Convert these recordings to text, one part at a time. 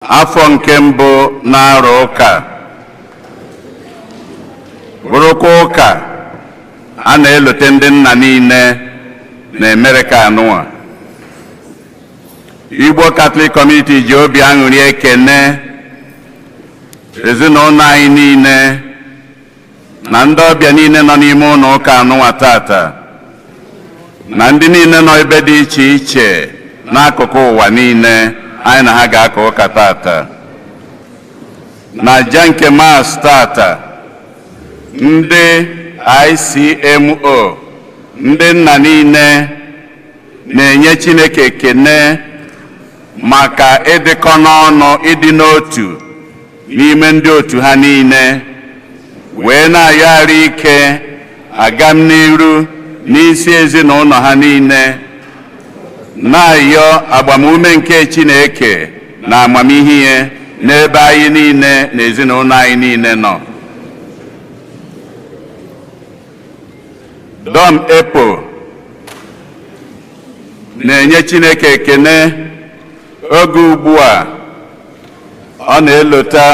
Afọ nke mbụ na-arụ ụka bụrụkwa ụka a na-elote ndị nna niile na Amerịka anụwa. Igbo Catholic Community ji obi aṅụrị ekene ezinụlọ anyị niile na ndị ọbịa niile nọ n'ime ụlọ ụka anụwa tata, na ndị niile nọ ebe dị iche iche n'akụkụ ụwa niile anyị na ha ga-aka ụka tata. Na aja nke Mass tata, ndị ICMO, ndị nna niile, na-enye Chineke ekene maka ịdịkọ n'ọnụ, ịdị n'otu n'ime ndị otu ha niile, wee na-ayọgharị ike agam n'iru n'isi ezinụlọ ha niile, na-ayọ agbamume nke Chineke na amamihe ya n'ebe anyị niile na ezinụlọ anyị niile nọ. Dom Epo na-enye Chineke ekene oge ugbu a ọ na-elota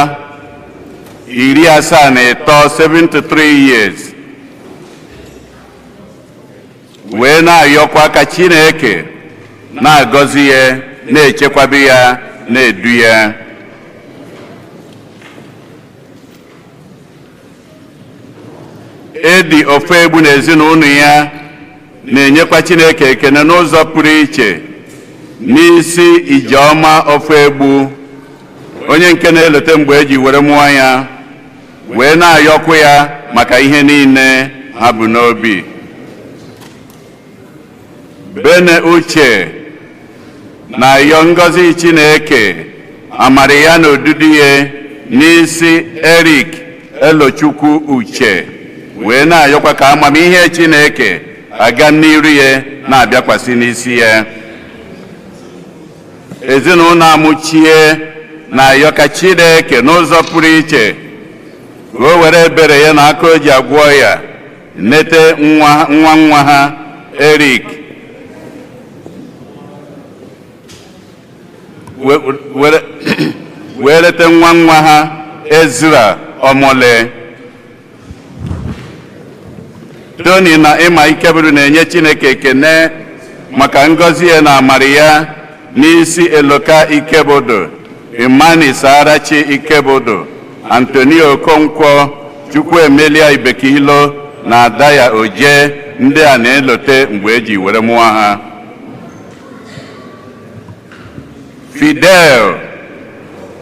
73, 73 years, wee na-ayọkwa ka Chineke na-agọzi ya, na-echekwabe ya, na-edu ya. Edi Ofegbu na ezinụlọ ya na-enyekwa Chineke ekene n'ụzọ pụrụ iche n'isi Ijeọma Ofegbu, onye nke na-elote mgbe eji were mụọ ya, wee na-ayọkwu ya maka ihe niile ha bụ n'obi. Bene Uche na-ayọ ngọzi Chineke, amara ya na odudu ya n'isi Eric Elochukwu Uche, wee na-ayọkwa ka amamihe Chineke aga n'iru ya na-abịakwasị n'isi ya. Ezinụlọ Amụchie na-ayọ ka Chineke n'ụzọ pụrụ iche ka o were ebere ya na aka o ji agwọ ya nete nwa nwa nwa ha Eric, wee lete nwa nwa ha Ezra Ọmụle. Tony na Ịma Ikeburu na-enye Chineke ekene maka ngọzi ya na amara ya n'isi Eloka Ikebodo, Imani Sarachi Ikebodo, Antonio Okonkwo, Chukwuemelia Ibekilo na ada ya Oje, ndị a na-elote mgbe eji were mụọ ha. Fidel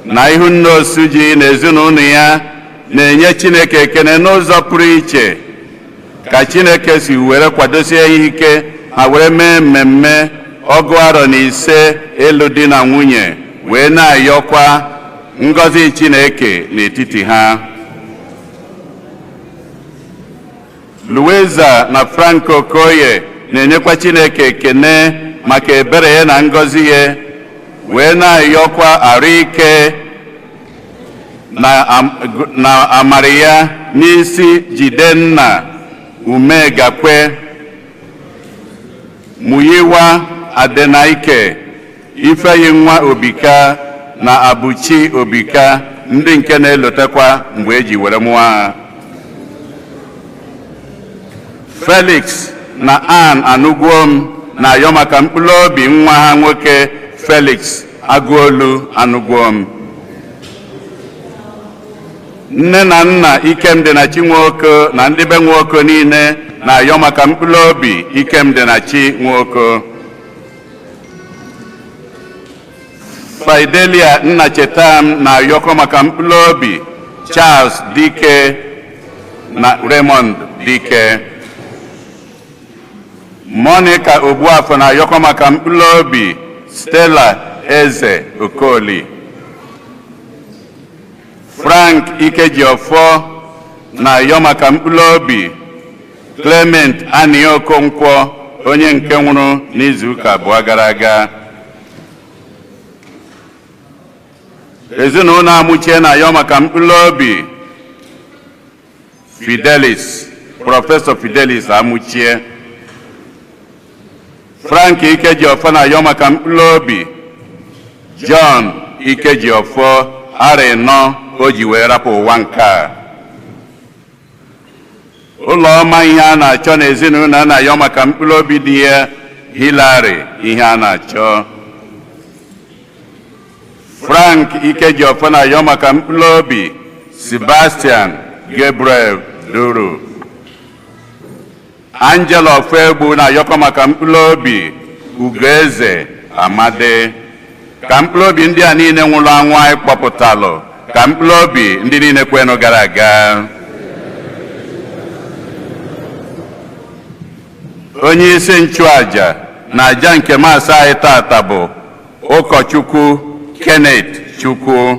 na Ihunna Osuji na ezinụlọ ya na-enye Chineke ekene n'ụzọ pụrụ iche ka Chineke si were kwadosie ya ike ha were mee mmemme 95 ịlụ di na nwunye, wee na-ayọkwa ngọzi Chineke n'etiti ha. Luiza na Franco Okoye na-enyekwa Chineke ekene maka ebere ya na ngọzi ya, wee na-ayọkwa arụ ike na amara ya n'isi Jidenna Umegakwe, Muyiwa Adenaike, Ifeyinwa Obika na Abuchi Obika, ndị nke na-elotekwa mgbe eji were mụọ ha. Felix na Ann Anugwom na-ayọ maka mkpụrụ obi nwa ha nwoke Felix Agụolu Anugwom. Nne na nna Ikemdi na Chinwoko na ndị be Nwoko niile na-ayọ maka mkpụrụ obi Ikemdi na Chi Nwoko. Fidelia Nnachetam na-ayọkọ maka mkpụrụ obi Charles Dike na Raymond Dike. Monica Ogbuafọ na-ayọkọ maka mkpụrụ obi Stella Eze Okoli. Frank Ikejiọfọ na-ayọ maka mkpụrụ obi Clement Ani Okonkwo, onye nke nwụrụ n'izuụka abụọ gara aga. Ezinụlọ Amụchie na-ayọ maka mkpụrụ obi Fidelis, Prọfesọ Fidelis Amụchie. Frank Ikejiọfọ na-ayọ maka mkpụrụ obi John Ikejiọfọ arọ 4 o ji wee rapụ ụwa nke a. Ụlọma Ihe a na-achọ na ezinụlọ a na-ayọ maka mkpụrụ obi di ya, Hilary Ihe a na-achọ. Frank Ikejiọfọ na-ayọ maka mkpụrụ obi Sebastian Gabriel Duru. Angela Ofegbu na-ayọkọ maka mkpụrụ obi Ugoeze Amadi. Ka mkpụrụ obi ndị a niile nwụrụ anwụ anyị kpọpụtalụ, ka mkpụrụ obi ndị niile kwenụ gara aga. Onye isi nchụaja na aja nke Mass anyị tata bụ Ụkọchukwu Kenneth Chukwu.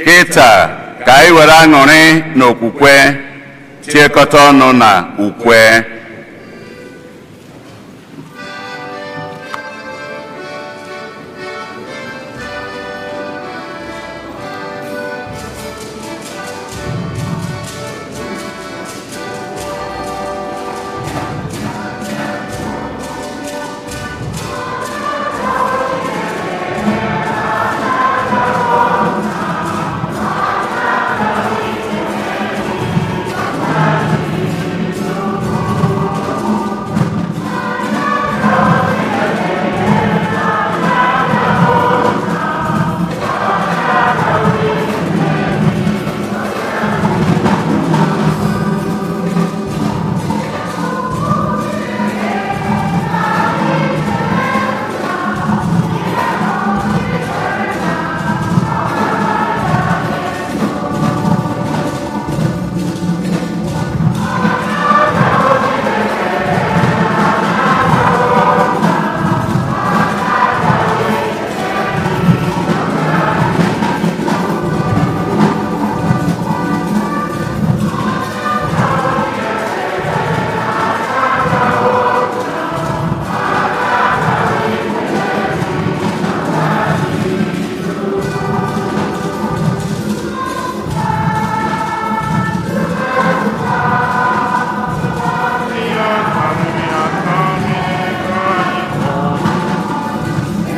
Kịta ka anyị were aṅụrị na okwukwe tiekọta ọnụ na ukwe.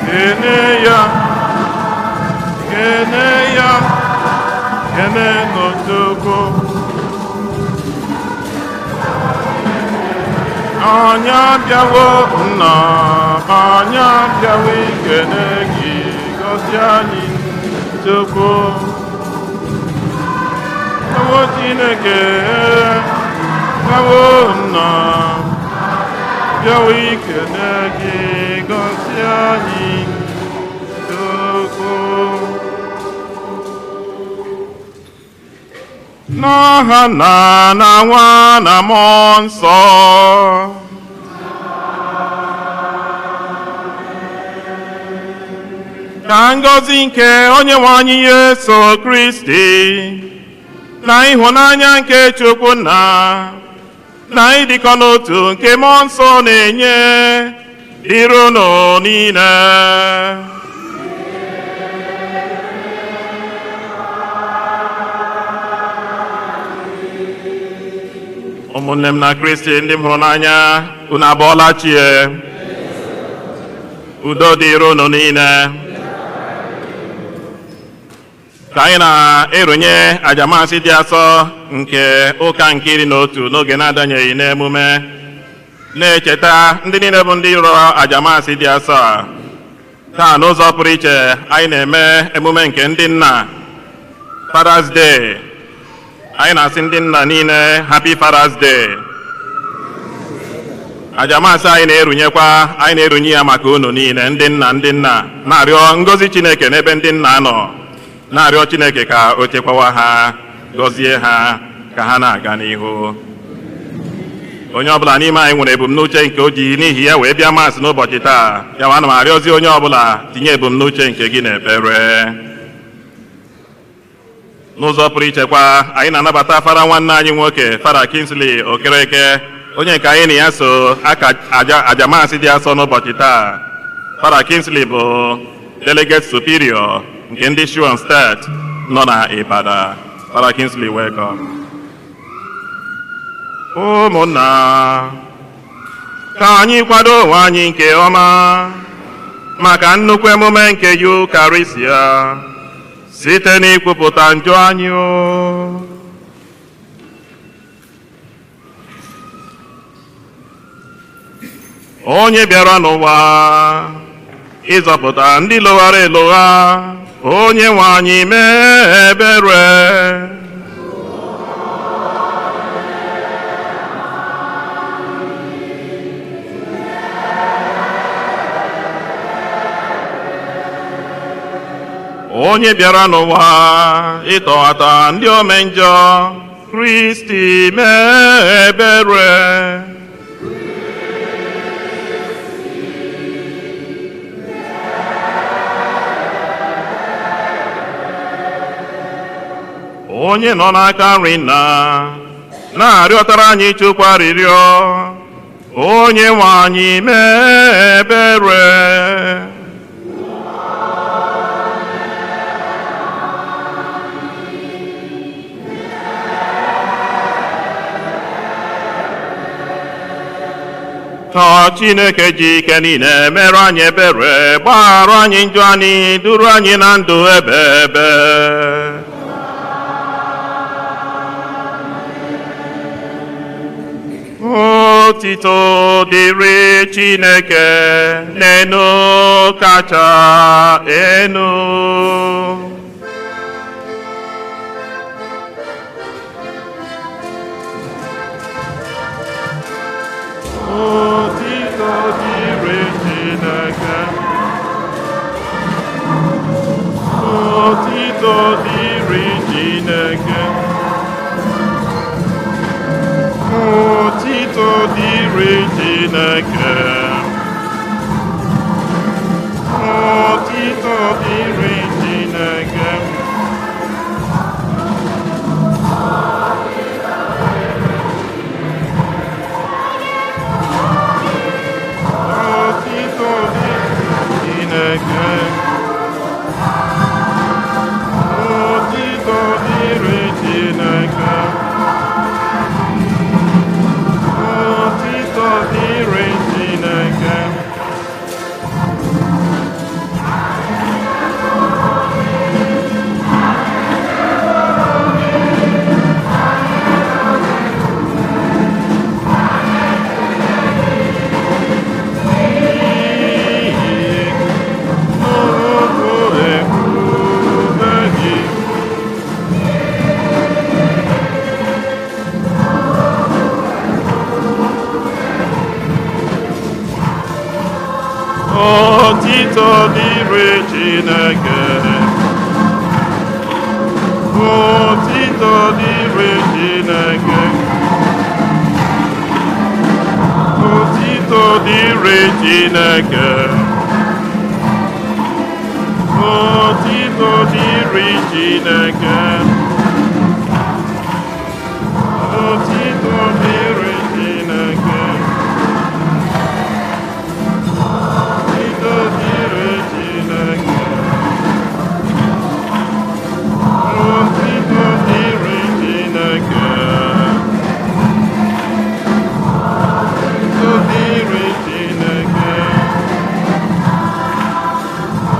Kene ya, kene ya, kene n'Chukwu. Anyị abịawo nna, anyị abịawo ikene gị, gọzie anyị Chukwu. Bịawo Chineke, bịawo nna, bịawo ikene gị, gọzie anyị Chukwu. N'aha Nna na Nwa na Mmụọ Nsọ. Ka ngọzi nke Onye nwe anyị Yesu Kristi na ịhụnanya nke Chukwu Nna na ịdịkọ n'otu nke Mmụọ Nsọ na-enye dịrị unu niile. Ụmụnne m na Kristi, ndị m hụrụ n'anya, unu abọọla chie. Udo dịrị unu niile. Ka anyị na-erunye aja Mass dị asọ nke ụka nke 11 n'oge na-adanyeghị n'emume, na-echeta ndị niile bụ ndị rụrụ aja Mass dị asọ a. Taa, n'ụzọ pụrụ iche, anyị na-eme emume nke ndị nna, Father's Day. Anyị na-asị ndị nna niile, "Happy Father's Day." Aja Mass anyị na-erunyekwa, anyị na-erunye ya maka unu niile, ndị nna, ndị nna, na-arịọ ngọzi Chineke n'ebe ndị nna nọ, na-arịọ Chineke ka o chekwawa ha, gọzie ha ka ha na-aga n'ihu. Onye ọbụla n'ime anyị nwere ebumnuche nke o ji n'ihi ya wee bịa Mass n'ụbọchị taa. Ya ma ana m arịọzi onye ọbụla tinye ebumnuche nke gị n'ekpere. N'ụzọ pụrụ iche kwa, anyị na-anabata Fada nwanne anyị nwoke, Fada Kingsley Okereke, onye nke anyị na ya so aka aja Mass dị asọ n'ụbọchị taa. Fada Kingsley bụ Delegate Superior nke ndị Schoenstatt nọ na Ibadan. Fada Kingsley, welcome. Ụmụnna, ka anyị kwado onwe anyị nke ọma. Maka nnukwu emume nke Yukarịsịa site n'ikwupụta njọ anyị o. Onye bịara n'ụwa ịzọpụta ndị lụghara elụgha, onye nwe anyị, mee ebere. Onye bịara n'ụwa ịtọghata ndị ome njọ, Kristi, mee ebere. Onye nọ n'aka nri nna na-arịọtara anyị Chukwu arịrịọ, onye nwe anyị, mee ebere. Ka Chineke ji ike niile mere anyị ebere, gbaghara anyị njọ anyị, duru anyị na ndụ ebe ebe. Otito dịrị Chineke n'enu kacha enu. Otito dịrị Chineke. Otito dịrị Chineke. Otito dịrị Chineke. Otito dịrị Chineke. Otito dịrị Chineke. Otito dịrị Chineke. Otito dịrị Chineke. N'ihi nnukwu ebube gị. Otito dịrị Chineke. Otito dịrị Chineke. Otito dịrị Chineke. Otito dịrị Chineke. Otito dịrị Chineke. Otito dịrị Chineke. Otito dịrị Chineke. Otito dịrị Chineke.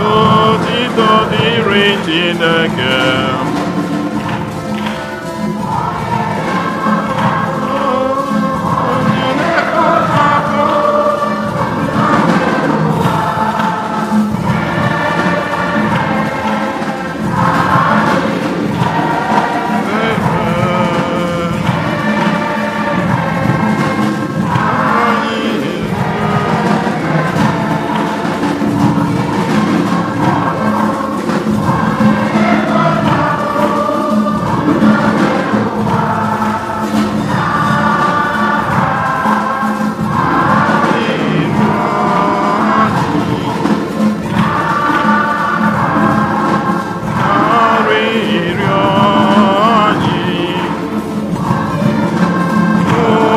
Otito dịrị Chineke. Arịrịọ anyị.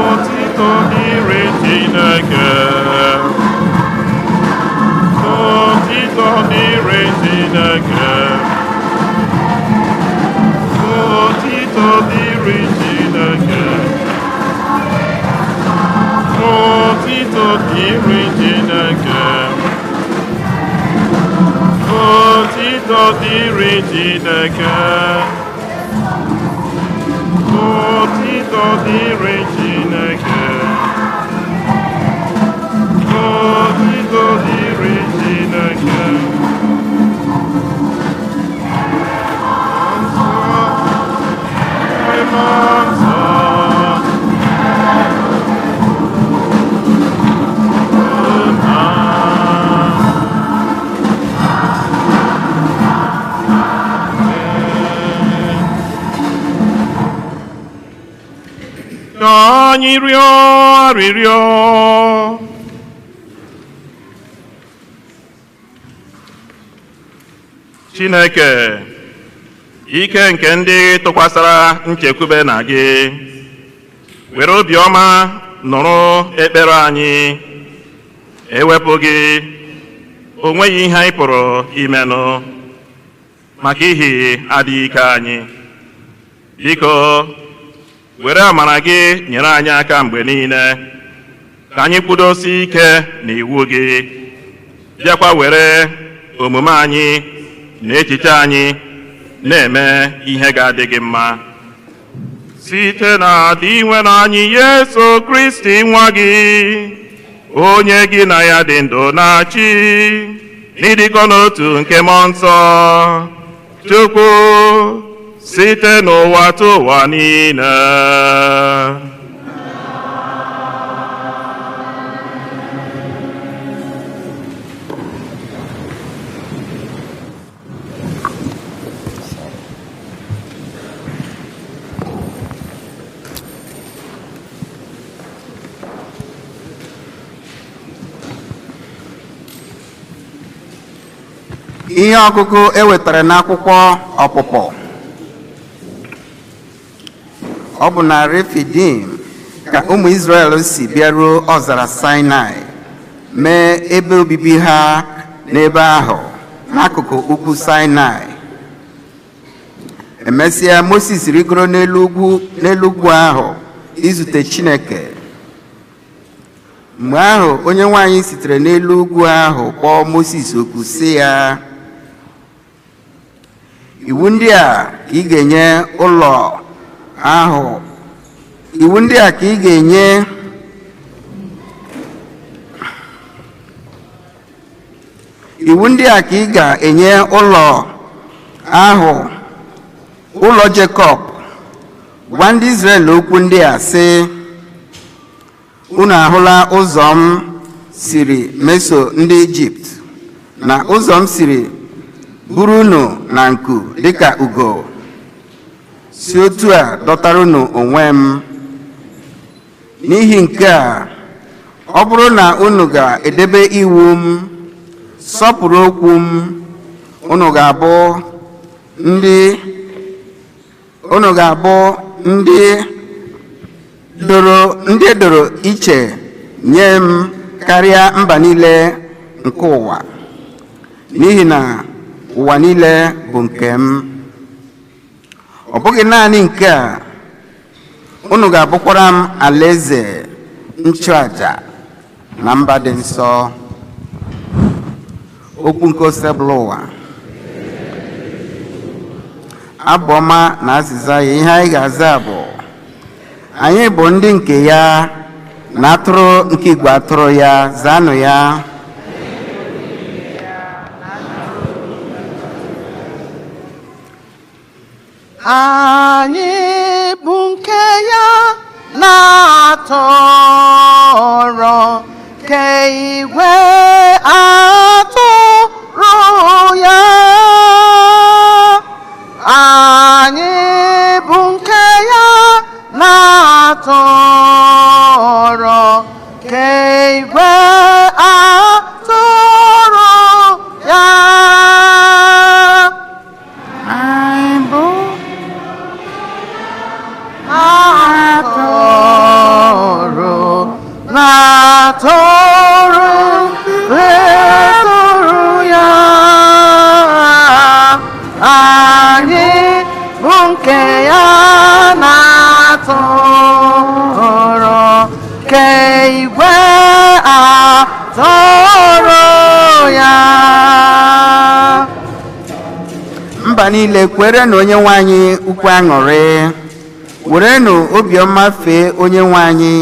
Otito dịrị Chineke. Otito dịrị Chineke. Otito dịrị Chineke. Otito dịrị Chineke. Otito dịrị Chineke. Otito dịrị Chineke. Otito dịrị Chineke. Nsọ, ebe nsọ. Ka anyị rịọ arịrịọ. Chineke, ike nke ndị tụkwasara nchekwube na gị, were obiọma nụrụ ekpere anyị. Ewepụ gị, o nweghị ihe anyị pụrụ imenụ maka ihi adịghị ike anyị. Biko, were amara gị nyere anyị aka mgbe niile, ka anyị kwudosie ike n'iwu gị, bịakwa were omume anyị na echiche anyị na-eme ihe ga-adị gị mma, site na Dinwenụ anyị Yesu Kristi nwa gị, onye gị na ya dị ndụ na-achị n'ịdịkọ n'otu nke mmụọ nsọ, Chukwu, site n'ụwa tụ ụwa niile. Ihe ọgụgụ e wetara n'akwụkwọ Ọpụpụ. Ọ bụ na Refidim ka ụmụ Izrel si bịaruo ọzara Sinai, mee ebe obibi ha n'ebe ahụ n'akụkụ ugwu Sinai. Emesịa, Moses rigoro n'elu ugwu ahụ izute Chineke. Mgbe ahụ, onye nwanyị sitere n'elu ugwu ahụ kpọọ Moses oku sị ya, iwu ndị a ka ị ga-enye ụlọ ahụ, iwu ndị a ka ị ga-enye iwu ndị a ka ị ga-enye ụlọ ahụ, ụlọ Jekọb. Gwa ndị Izrel okwu ndị a sị, unu ahụla ụzọ m siri meso ndị Ijipt, na ụzọ m siri buru unu na nku dịka ugo, si otu a dọtara unu onwe m. N'ihi nke a, ọ bụrụ na unu ga-edebe iwu m, sọpụrụ okwu m, unu ga-abụ ndị unu ga-abụ ndị doro ndị edoro iche nye m karịa mba niile nke ụwa, n'ihi na ụwa niile bụ nke m. Ọ bụghị naanị nke a, unu ga-abụkwara m alaeze nchụaja na mba dị nsọ. Okwu nke Osebụla ụwa. Abụ ọma na azịza ya. Ihe anyị ga-aza bụ, anyị bụ ndị nke ya na atụrụ nke igwe atụrụ ya. Zaanụ ya. Anyị bụ nke ya na-atọrọ ke igwe atụrụ ya. Anyị bụ nke ya na-atọrọ ke igwe atụrụ ya. Anyị bụ Atụrụ na-atụrụ atụrụ ya. Anyị bụ nke ya na-atụrụ ke igwe atụrụ ya. Mba niile, kwerenụ Onye nwe anyị ukwe aṅụrị. Werenụ obiọma fee Onye nwe anyị,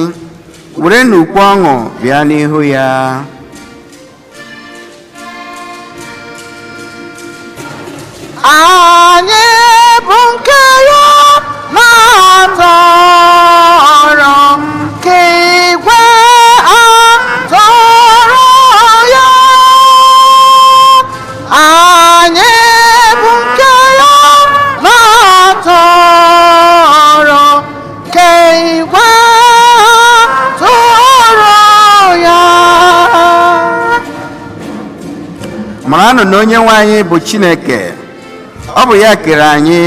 werenụ ukwe ọṅụ bịa n'ihu ya. Anyị bụ nke ya na-atọrọ ka igwe atọrọ ya. Anyị bụ nke ya na-atọrọ ka igwe atọrọ ya. Maranụ na Onye nwe anyị bụ Chineke. Ọ bụ ya kere anyị,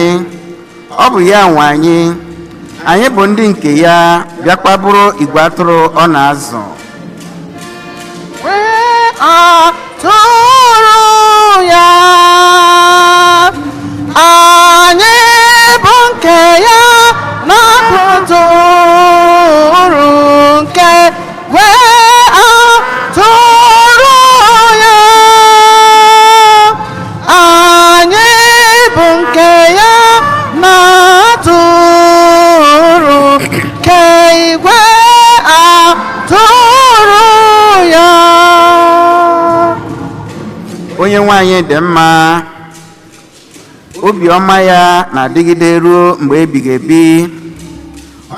ọ bụ ya nwe anyị. Anyị bụ ndị nke ya, bịakwa bụrụ igwe atụrụ ọ na-azụ. Atụrụ ya. Anyị bụ nke ya na-atụrụ nke wee atụrụ ya. Anyị bụ nke ya na-atụrụ nke igwe atụrụ ya. Onye nwe anyị dị mma, obiọma ya na-adịgide ruo mgbe ebighị ebi.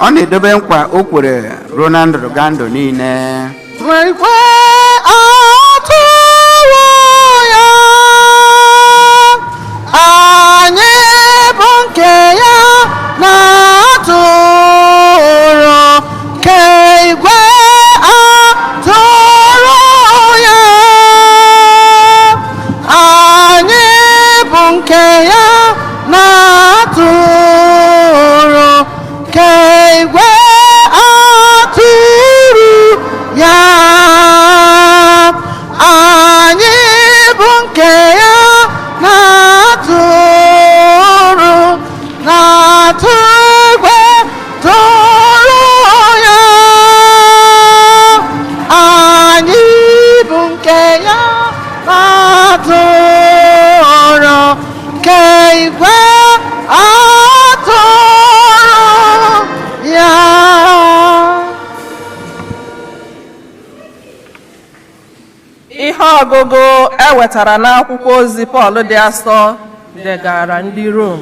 Ọ na-edobe nkwa o kwere ruo na ndụrụgandụ niile. Igwe atụrụ ya. Anyị bụ nke ya na-atụrụ nke igwe atụrụ ya. Anyị bụ nke ya na-atụrụ nke igwe atụrụ ya. Anyị bụ nke ya na-atụrụ na-atụ igwe tụrụ ya. Anyị bụ nke ya na-atụrụ nke igwe atụrụ ya. Ihe ọgụgụ e wetara n'akwụkwọ ozi Pọl dị asọ degara ndị Rom.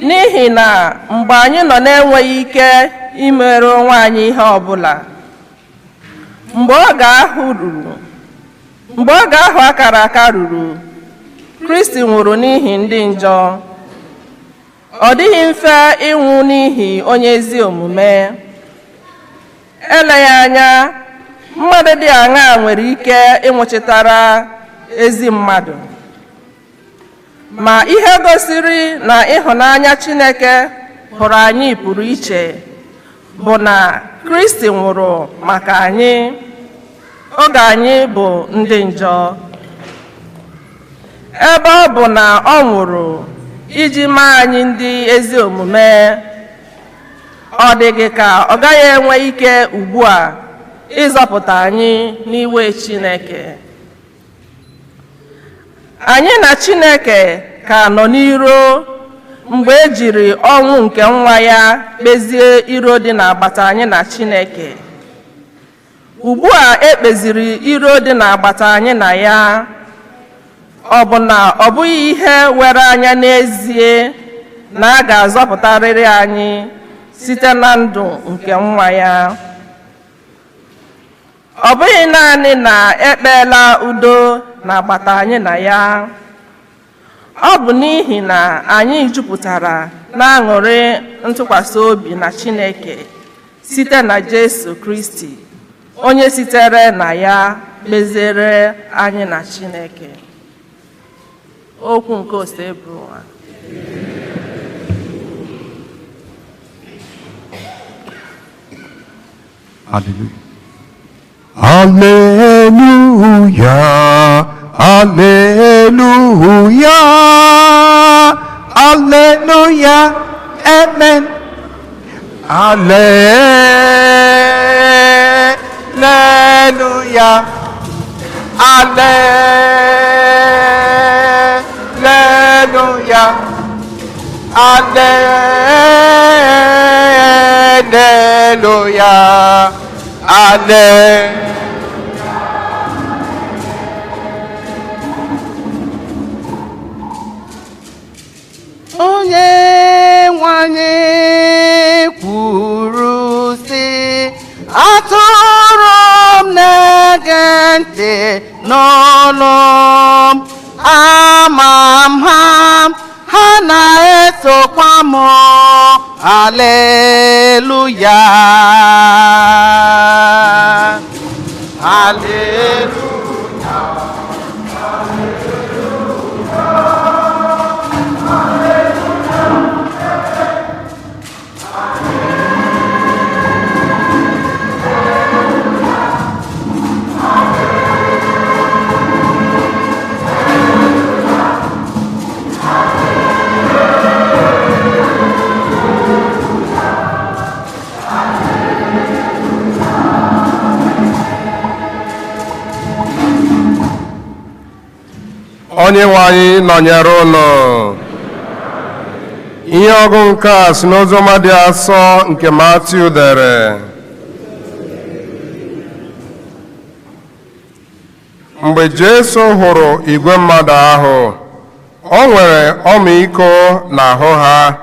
N'ihi na mgbe anyị nọ na-enweghị ike imere onwe anyị ihe ọbụla, mgbe oge ahụ ruru, mgbe oge ahụ akara aka ruru, Kristi nwụrụ n'ihi ndị njọ. Ọ dịghị mfe ịnwụ n'ihi onye ezi omume. Eleghị anya, mmadụ dị aṅaa nwere ike ịnwụchitara ezi mmadụ? Ma ihe gosiri na ịhụnanya Chineke hụrụ anyị pụrụ iche bụ na Kristi nwụrụ maka anyị oge anyị bụ ndị njọ. Ebe ọ bụ na ọ nwụrụ iji maa anyị ndị ezi omume, ọ dịghị ka ọ gaghị enwe ike ugbu a ịzọpụta anyị n'iwe Chineke. Anyị na Chineke ka nọ n'iro mgbe e jiri ọnwụ nke nwa ya kpezie iro dị n'agbata anyị na Chineke. Ugbu a e kpeziri iro dị n'agbata anyị na ya, ọ bụ na ọ bụghị ihe were anya n'ezie na a ga-azọpụtarịrị anyị site na ndụ nke nwa ya. Ọ bụghị naanị na ekpeela udo n'agbata anyị na ya, ọ bụ n'ihi na anyị jupụtara n'aṅụrị ntụkwasị obi na Chineke site na Jesu Kristi, onye sitere na ya kpeziere anyị na Chineke. Okwu nke Osebụwa. Hallelujah. Hallelujah. Hallelujah. Hallelujah. Amen. Hallelujah. Alleluia. Alleluia. Onye nwanyị kwuru sị, atụrụ m na-ege ntị n'olu m, ama m ha, ha na-esokwa m. Aleluya, aleluya. Onye nwe anyị nọnyere ụnụ. Ihe ọgụ nke a si n'oziọma dị asọ nke Matiu dere. Mgbe Jesu hụrụ igwe mmadụ ahụ, o nwere ọmịiko n'ahụ ha,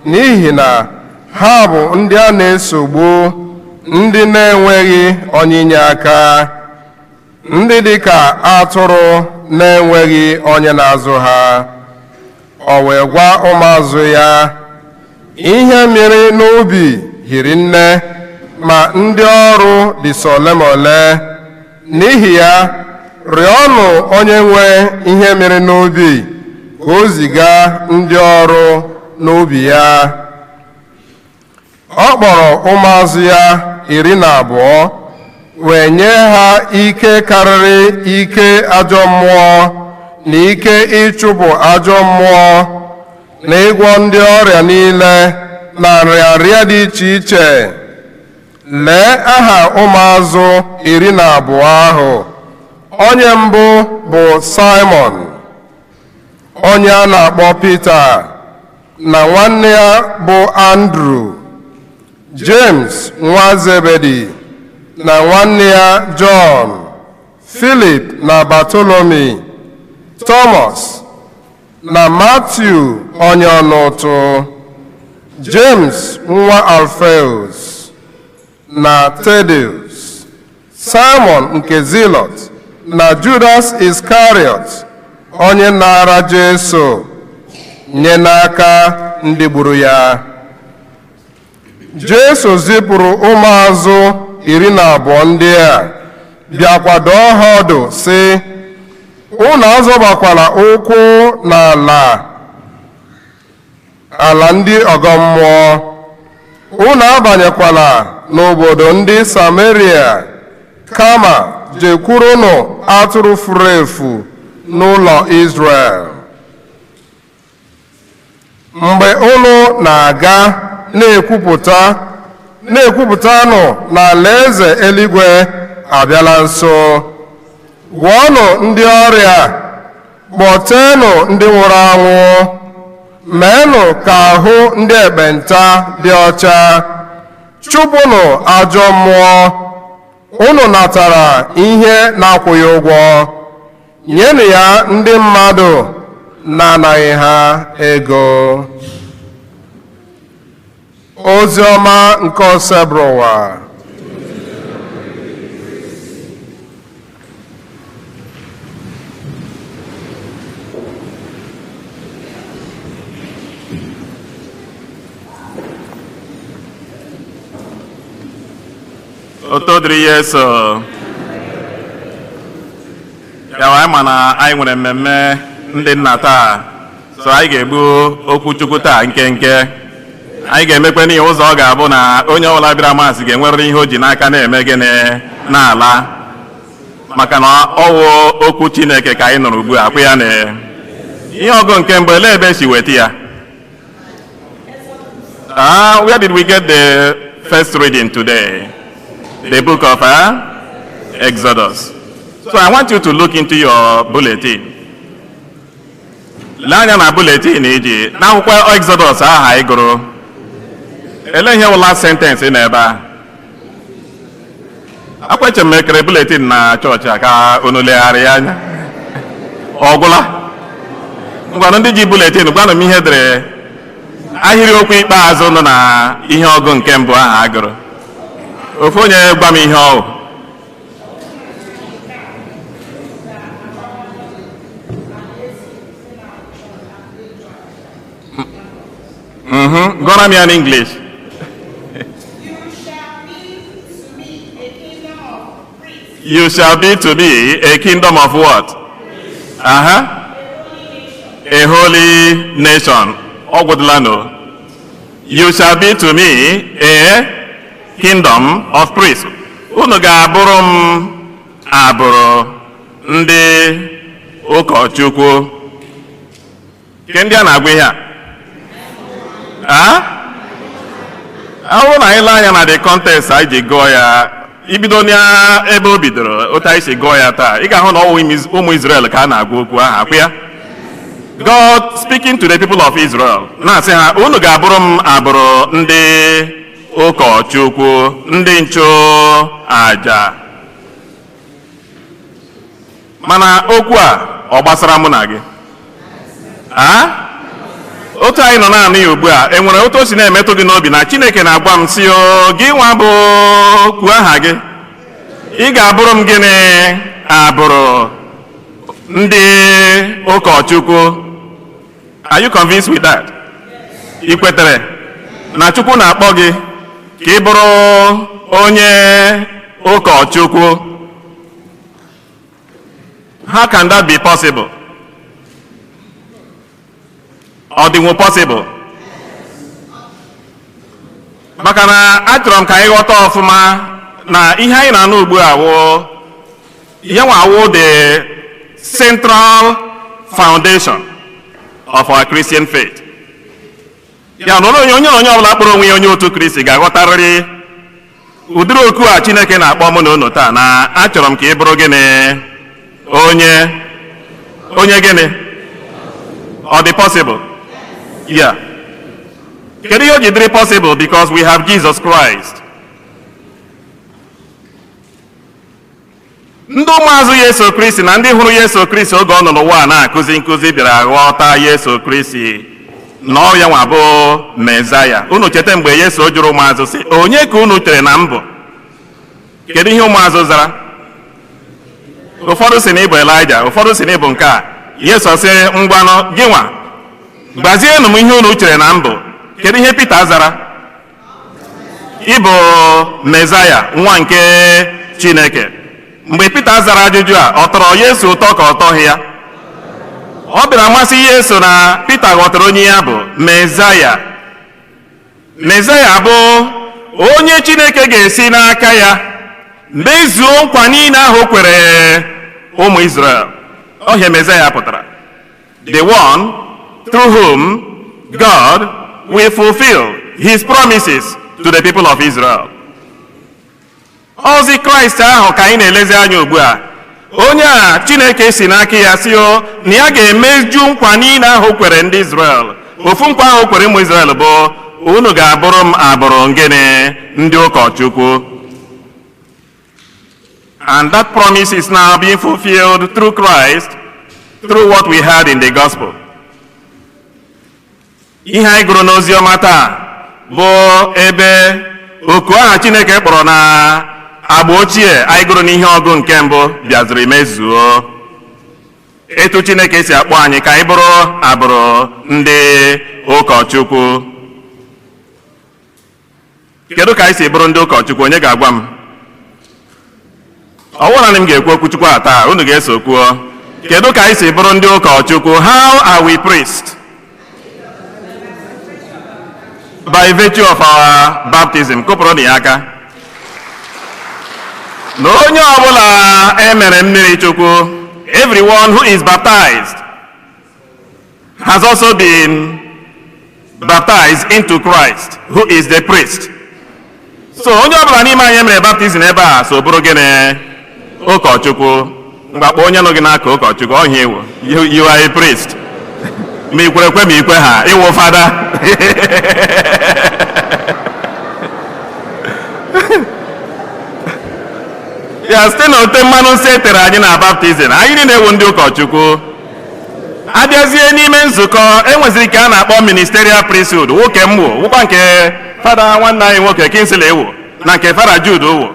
n'ihi na ha bụ ndị a na-esogbu, ndị na-enweghị onye inye aka, ndị dịka atụrụ na-enweghị onye na-azụ ha. O wee gwa ụmụazụ ya, ihe mịrị n'ubi hiri nne, ma ndị ọrụ dị sọ ole ma ole. N'ihi ya, rịọnụ onye nwe ihe mịrị n'ubi ka o ziga ndị ọrụ n'ubi ya. Ọ kpọrọ ụmụazụ ya 12, wee nye ha ike karịrị ike ajọ mmụọ na ike ịchụpụ ajọ mmụọ na ịgwọ ndị ọrịa niile na nrịanrịa dị iche iche. Lee aha ụmụazụ 12 ahụ. Onye mbụ bụ Simon, onye a na-akpọ Pita, na nwanne ya bụ Andrew, James nwa Zebedi na nwanne ya John, Philip na Bartolomi, Thomas na Matthew onye ọnụụtụ, James nwa Alphaeus na Thaddeus, Simon nke Zealot na Judas Iscariot, onye nara Jesu nye n'aka ndị gburu ya. Jesu zipụrụ ụmụazụ 12 ndị a, bịakwa dọọ ha ọdụ sị, unu azọbakwala ụkwụ n'ala ala ndị ọgọ mmụọ, unu abanyekwala n'obodo ndị Samaria, kama jekwurunụ atụrụ furu efu n'ụlọ Izrel. Mgbe unu na-aga na-ekwupụtanụ na alaeze eluigwe abịala nso. Gwọọnụ ndị ọrịa, kpọteenụ ndị nwụrụ anwụ, meenụ ka ahụ ndị ekpenta dị ọcha, chụpụnụ ajọ mmụọ. Unu natara ihe na-akwụghị ụgwọ, nyenụ ya ndị mmadụ na-anaghị ha ego. Ozi ọma nke Osebụrụwa. Oto dịrị Jesu. Ya anyị ma na anyị nwere mmemme ndị nna taa, so anyị ga-egbu okwu Chukwu taa nkenke. Anyị ga-emekwe n'ihe ụzọ ọ ga-abụ na onye ọbụla bịara maasị ga-enwerịrị ihe o ji n'aka na-eme gịnị n'ala, maka na ọwụ okwu Chineke ka anyị nụrụ ugbu a, akwụ ya na ihe ọgụ nke mbụ. Elee ebe esi weta ya? Where did we get the first reading today? The book of Exodus. So I want you to look into your bulletin. Lee anya na bulletin iji n'akwụkwọ Exodus ahụ anyị gụrụ. Ele ihe wụ last sentence nọ ebe a? Akweche m ekere bulletin na chọọchị a ka unu legharịa anya. Ọ gwụla? Ngwanụ, ndị ji bulletin, gwanụ m ihe dere ahịrịokwu ikpeazụ nọ na ihe ọgụ nke mbụ ahụ a gụrụ. Ofu onye gwa m ihe ọ. Gụọrọ m ya n'English. You shall be to me a kingdom of what? Uh-huh. A holy nation. Ọ gwụdịla no. You shall be to me a kingdom of priests. Unu ga-abụrụ m abụrụ ndị ụkọchukwu. Ke ndị a na-agwa ihe a? Ah? Ọ bụrụ na anyị lee anya na the context anyị ji gụọ ya, ibido n'ebe o bidoro, otu anyị si gụọ ya taa, ị ga-ahụ na ọ wụ ụmụ Israel ka a na-agwa okwu ahụ, akwụ ya? God speaking to the people of Israel na-asị ha, unu ga-abụrụ m abụrụ ndị ụkọchukwu, ndị nchụ aja. Mana okwu a ọ gbasara mụ na gị? A? Otu anyị nọ na-anụ ya ugbu a, e nwere otu o si na-emetụ gị n'obi na Chineke na-agwa m sị, o gị nwa bụ kwuo aha gị, ị ga-abụrụ m gịnị? Abụrụ ndị ụkọchukwu. Are you convinced with that? Ị kwetere na Chukwu na-akpọ gị ka ị bụrụ onye ụkọchukwu? How can that be possible? Ọ dịnwu possible? Maka na achọrọ m ka anyị ghọta ọfụma na ihe anyị na-anụ ugbu a wụ ihe nwa wụ the central foundation of our Christian faith. Ya na onye onye onye ọbụla kpọrọ onwe ya onye otu Kristi ga-aghọtarịrị ụdịrị oku a Chineke na-akpọ mụ na unu taa, na achọrọ m ka ị bụrụ gịnị? Onye onye gịnị? Ọ dị possible? Yeah. Kedu ihe o ji dịrị possible? Because we have Jesus Christ. Ndị ụmụazụ Yesu Kristi na ndị hụrụ Yesu Kristi oge ọ nọ n'ụwa a na-akụzi nkụzi bịara ghọta Yesu Kristi na ọ ya nwa bụ Mezaya. Unu cheta mgbe Yesu jụrụ ụmụazụ sị, onye ka unu chere na m bụ? Kedu ihe ụmụazụ zara? Ụfọdụ sị na ị bụ Elaịja, ụfọdụ sị na ị bụ nke a. Yesu sị, ngwanụ gị nwa gbazienụ m ihe unu chere na m bụ. Kedu ihe Pita zara? Ị bụ Mezaya, nwa nke Chineke. Mgbe Pita zara ajụjụ a, ọ tọrọ Yesu ụtọ ka ọ tọghị ya? Ọ bịara masị Yesu na Pita ghọtara onye ya bụ Mezaya. Mezaya bụ onye Chineke ga-esi n'aka ya mezuo nkwa niile ahụ o kwere ụmụ Israel. Ọhịa Mezaya pụtara. The one through whom God will fulfill his promises to the people of Israel. Ozi Kraịst ahụ ka anyị na-elezi anya ugbu a. Onye a Chineke si n'aka ya si o na ya ga-emeju nkwa niile ahụ kwere ndị Israel. Ofu nkwa ahụ kwere ụmụ Israel bụ unu ga-abụrụ m abụrụ ngịnị? Ndị ụkọchukwu. And that promise is now being fulfilled through Christ, through what we heard in the gospel. Ihe anyị gụrụ n'ozi ọma taa bụ ebe oku aha Chineke kpọrọ na agba ochie anyị gụrụ n'ihe ọgụ nke mbụ bịaziri mezuo. Etu Chineke si akpọ anyị ka anyị bụrụ abụrụ ndị ụkọchukwu. Kedu ka anyị si bụrụ ndị ụkọchukwu? Onye ga-agwa m? Ọ bụrụ na m ga-ekwu okwu Chukwu a taa, unu ga-eso kwuo. Kedu ka anyị si bụrụ ndị ụkọchukwu? How are we priests? By virtue of our baptism. Kụpụrụ ya aka. Na onye ọbụla e mere mmiri Chukwu, everyone who is baptized has also been baptized into Christ, who is the priest. So onye ọbụla n'ime anyị mere baptizim ebe a so bụrụ gịnị? Ụkọchukwu. Mgbakpọ onye nọ gị n'aka ụkọchukwu, ọhịa ewu. You are a priest. Ma ikwere ekwe ma ikwe ha, ịwụ fada. Ya site na ote mmanụ nsọ e tere anyị na baptizim, anyị niile wụ ndị ụkọchukwu. Abịazie n'ime nzukọ, enweziri nke a na-akpọ ministerial priesthood, nwoke m wụ, wụkwa nke fada nwanne anyị nwoke Kingsley wụ, na nke fada Jude wụ.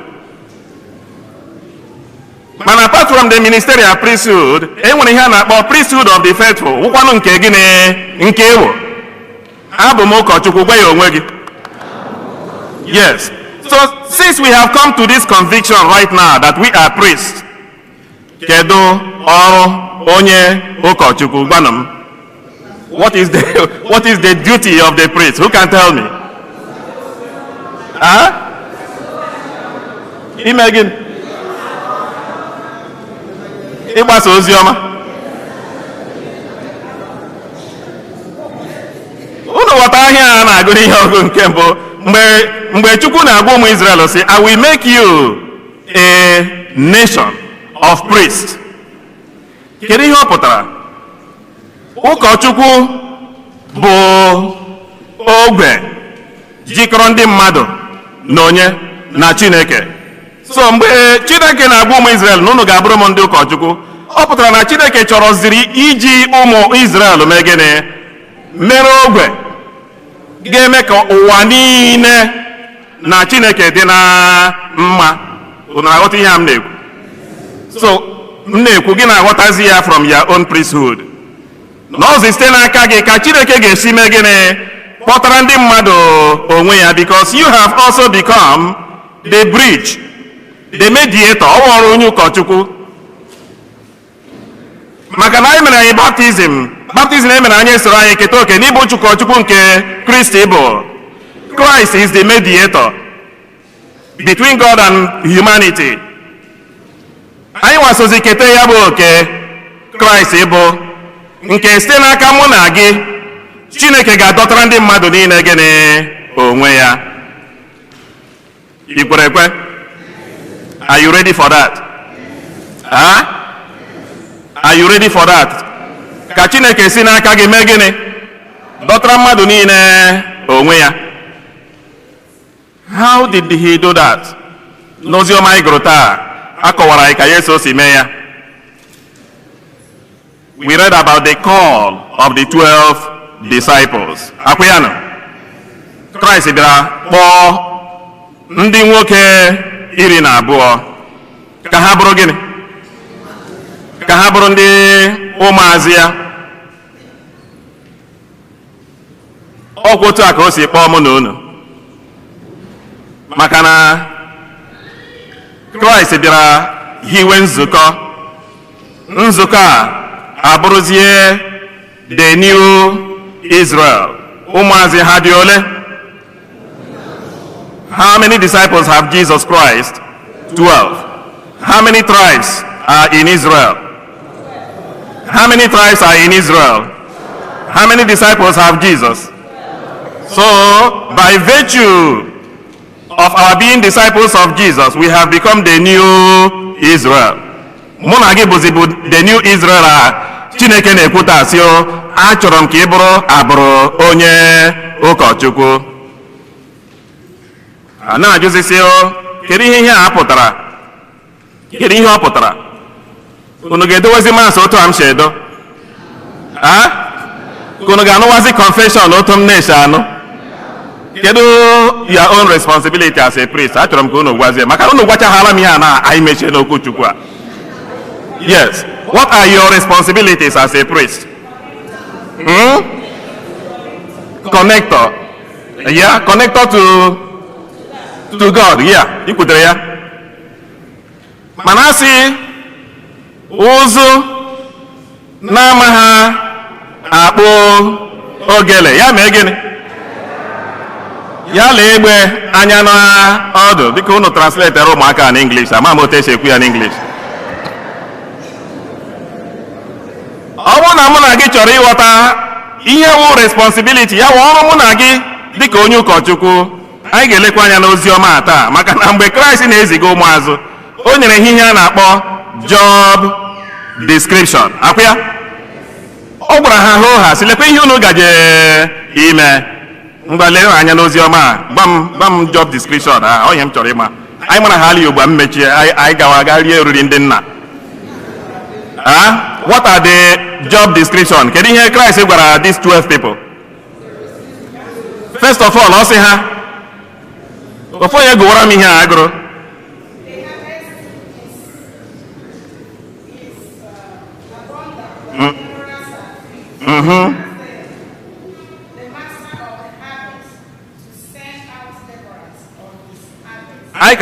Mana apart from the ministerial priesthood, enwere ihe a na-akpọ priesthood of the faithful, wụkwanụ nke gịnị? Nke ewo. Abụ m ụkọchukwu, gwa ya onwe gị. Yes. So since we have come to this conviction right now that we are priests, kedu ọrụ onye ụkọchukwu? Gwanụ m. What is the duty of the priest? Who can tell me? Huh? Ime gịnị? Ịgbasa ozi ọma. Unu ghọta ahịa a na-agụ n'ihe ọgụ nke mbụ, mgbe Chukwu na-agwa ụmụ Izrel sị, I will make you a nation of priests. Kedu ihe ọ pụtara? Ụkọchukwu bụ ogwe jikọrọ ndị mmadụ na onye na Chineke. So mgbe Chineke na-agwa ụmụ Izrel na unu ga-abụrụ m ndị ụkọchukwu, ọ pụtara na Chineke chọrọziri iji ụmụ Izrel mee gịnị? Mere ogwe ga-eme ka ụwa niile na Chineke dị na mma. Unu aghọta ihe a m na-ekwu? So m na-ekwu, gị na-aghọtazi ya from your own priesthood. Na ọzọ site n'aka gị ka Chineke ga-esi mee gịnị? Kpọtara ndị mmadụ onwe ya, because you have also become the bridge, the mediator. Ọ ọrụ onye ụkọchukwu. Maka na anyị mere anyị baptizim, baptizim e mere anyị soro anyị keta oke n'ịbụ ụkọchukwu nke Kristi bụ. Christ is the mediator between God and humanity. Anyị nwasozi keta ya bụ oke Kraịst bụ nke site n'aka mụ na gị Chineke ga-adọtara ndị mmadụ niile gịnị? Onwe ya. I kwere ekwe? Are you ready for that? Huh? Are you ready for that? Ka Chineke si n'aka gị mee gịnị? Dọtara mmadụ niile onwe ya. How did he do that? N'oziọma anyị gụrụ taa, a kọwara anyị ka Yesu si mee ya. We read about the call of the 12 disciples. Akwụ ya nọ? Kraịst bịara kpọọ ndị nwoke 12 ka ha bụrụ gịnị? Ka ha bụrụ ndị ụmụazị ya. Ọkwa otu a ka o si kpọọ mụ na unu. Maka na Kraịst bịara hiwe nzukọ. Nzukọ a abụrụzie the new Israel. Ụmụazị ha dị ole? How many disciples have Jesus Christ? 12. How many tribes are in Israel? How many tribes are in Israel? How many disciples have Jesus? So, by virtue of our being disciples of Jesus, we have become the new Israel. Mụ na gị bụzi bụ the new Israel a Chineke na-ekwu taa sị, o achọrọ m ka ị bụrụ abụrụ onye ụkọchukwu. A na-ajụzi sị, o kedu ihe ihe a pụtara? Kedu ihe ọ pụtara? Unu ga-edowezi maasị otu a m si edo? A? Ka unu ga-anụwazi confession otu m na-esi anụ? Kedu your own responsibility as a priest? Achọrọ m ka unu gwazie, maka unu gwachaghala m ihe a na anyị mechie n'okwu Chukwu a. Yes. What are your responsibilities as a priest? Connector. Yeah, connector to God. Yeah, i kwutere ya. Mana asị ụzụ na-amaghị akpụ ogele, ya mee gịnị? Ya lee egbe anya n'ọdụ. Biko unu translate ụmụaka na English, ama m otu esi ekwu ya n'English. Ọ bụrụ na mụ na gị chọrọ ịghọta ihe wụ responsibility, ya wụ ọrụ mụ na gị dịka onye ụkọchukwu, anyị ga-elekwa anya n'ozi ọma taa, maka na mgbe Kraịst na-eziga ụmụazụ, o nyere ihe a na-akpọ job description. Akwụ ya? Ọ gwara ha hoo ha sị, lekwa ihe unu gaje ime. Ngwa, lee anya n'ozi ọma a. Gwa m job description a. Onye m chọrọ ịma, anyị mara ha ali ugbu a, mmechie anyị gawa aga rie oriri ndị nna. Ah, what are the job description? Kedu ihe Christ gwara these 12 people? First of all, ọ sị ha, ofu onye gụwara m ihe a agụrụ. Anyị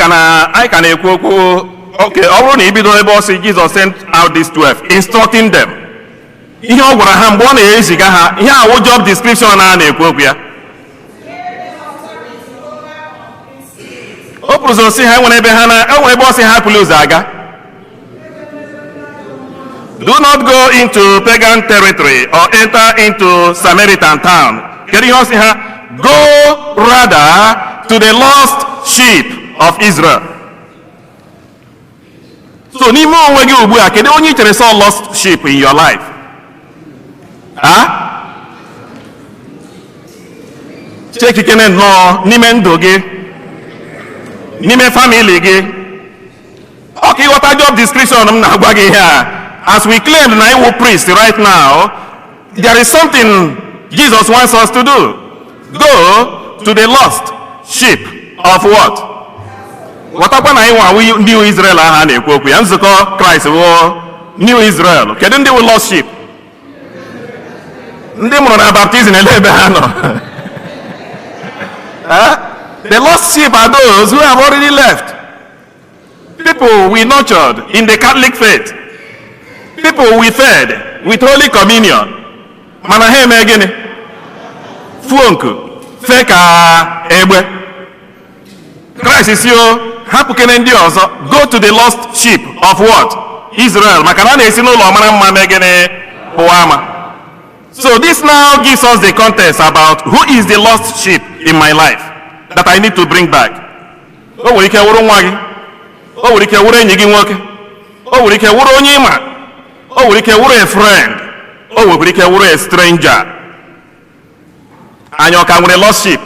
ka na-ekwu okwu. Okay, ọ bụrụ na ibido ebe ọ sị Jesus sent out these 12, instructing them, ihe ọ gwara ha mgbe ọ na-eziga ha, ihe awụ job description a na-ekwu okwu ya. O pụrụ ụzọ sị ha enwere ebe ha na enwere ebe ọ sị ha hapụla ụzọ aga. Do not go into pagan territory or enter into Samaritan town. Kedu ihe ọ sị ha? Go rather to the lost sheep of Israel. So n'ime onwe gị ugbu a, kedu onye ị chere sọ lost sheep in your life? Ha? Chekikene nnọọ n'ime ndụ gị, n'ime family gị. Ọ ka ịghọta job description m na-agwa gị ihe a. As we claim na iwu priest right now, there is something Jesus wants us to do. Go to the lost sheep of what? Ghọtakwa na ịnwa awụ New Israel ahụ a na-ekwu okwu ya. Nzukọ Kraịst wụ New Israel. Kedu ndị wụ lost sheep? Ndị mụrụ na baptism, ele ebe ha nọ? Huh? The lost sheep are those who have already left. People we nurtured in the Catholic faith. People we fed with Holy Communion. Mana ha eme gịnị? Fuo nku, fee ka egbe. Christ si o hapụkene ndị ọzọ, go to the lost sheep of what? Israel. Maka na a na-esi n'ụlọ mara mma mee gịnị? Pụọ ama. So this now gives us the context about who is the lost sheep in my life that I need to bring back. O nwere ike wụrụ nwa gị, o nwere ike wụrụ enyi gị nwoke, o nwere ike wụrụ onye ịma, o nwere ike wụrụ a friend, o nwekwara ike wụrụ a stranger. Anyị ọ ka nwere lost sheep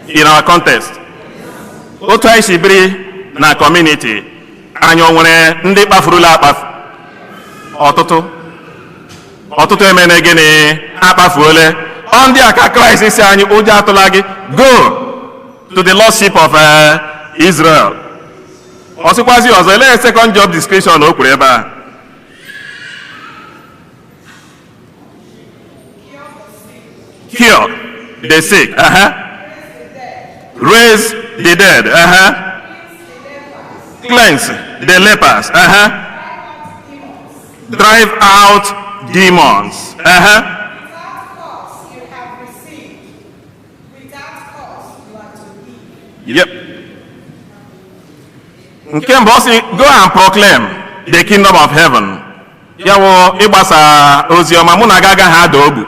in our context? Otu anyị si biri na community, anyị o nwere ndị kpafurula akpafu? Ọtụtụ, ọtụtụ emene gịnị? Akpafuole. Ọ ndị a ka Kraịst si anyị, ụjọ atụla gị, go to the lost sheep of Israel. Ọ sịkwazi ọzọ, elee second job description o kwuru ebe a? Cure the sick, raise the dead, cleanse the lepers, drive out demons. Without cost you have received, without cost you are to give. Yep. Nke mbụ, ọ sị go and proclaim the kingdom of heaven. Ya wụ ịgbasa ozi ọma. Mụ na gị agaghị ada ogbu.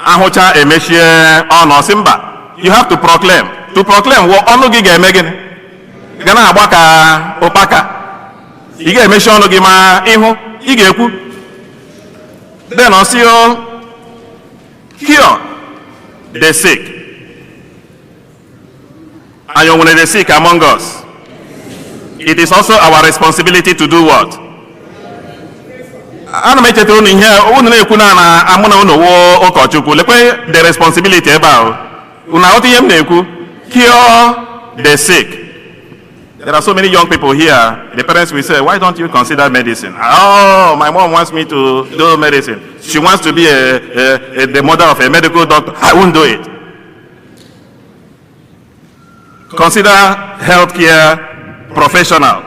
Ahụcha emechie ọnụ, ọsị mba, you have to proclaim. To proclaim wụ ọnụ gị ga-eme gịnị? Ga na-agba ka ụkpaka. Ị ga-emechi ọnụ gị ma ịhụ, ị ga-ekwu. Then ọ sị o cure the sick. Anyị o nwere the sick among us? It is also our responsibility to do what? Ana m echetara unu ihe unu na-ekwu na amụ na unu wuo ụkọchukwu. Lekwe the responsibility ebe ahụ. Unu aghọta ihe m na-ekwu? Cure the sick. There are so many young people here. The parents will say, "Why don't you consider medicine?" "Oh, my mom wants me to do medicine. She wants to be the mother of a medical doctor. I won't do it." Consider healthcare professional.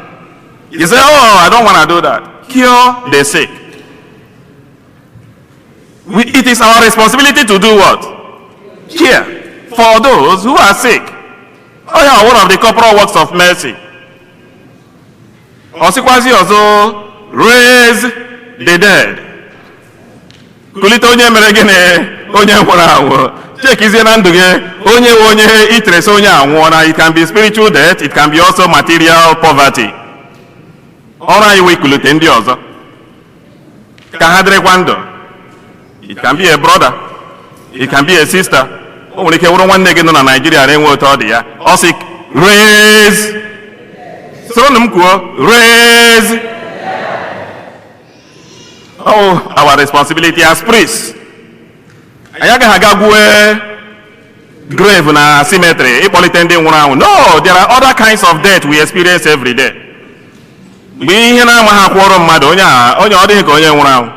You say, "Oh, I don't want to do that." Cure the sick. It is our responsibility to do what? Care for those who are sick. Oh yeah, one of the corporal works of mercy. Ọ sịkwazi ọzọ, raise the dead. Kulite onye mere gịnị? Onye nwụrụ anwụ. Chekizie na ndụ gị, onye nwe onye iteresi onye anwụọ na. It can be spiritual death, it can be also material poverty. Ọrụ anyị wee kulite ndị ọzọ. Ka ha dịrịkwa ndụ. It can be a brother, it can be a sister. O nwere ike wụrụ nwanne gị nọ na Naịjirịa na-enwe otu ọ dị ya. Ọ sị raise, soronụ m kwuo, raise. Oh, our responsibility as priests. Anyị agaghị aga gwue grave na cemetery ịkpọlite ndị nwụrụ anwụ. No, there are other kinds of death we experience every day. Mgbe ihe na-amaghị akwụọrọ mmadụ, onye a, onye ọ dịghị ka onye nwụrụ anwụ.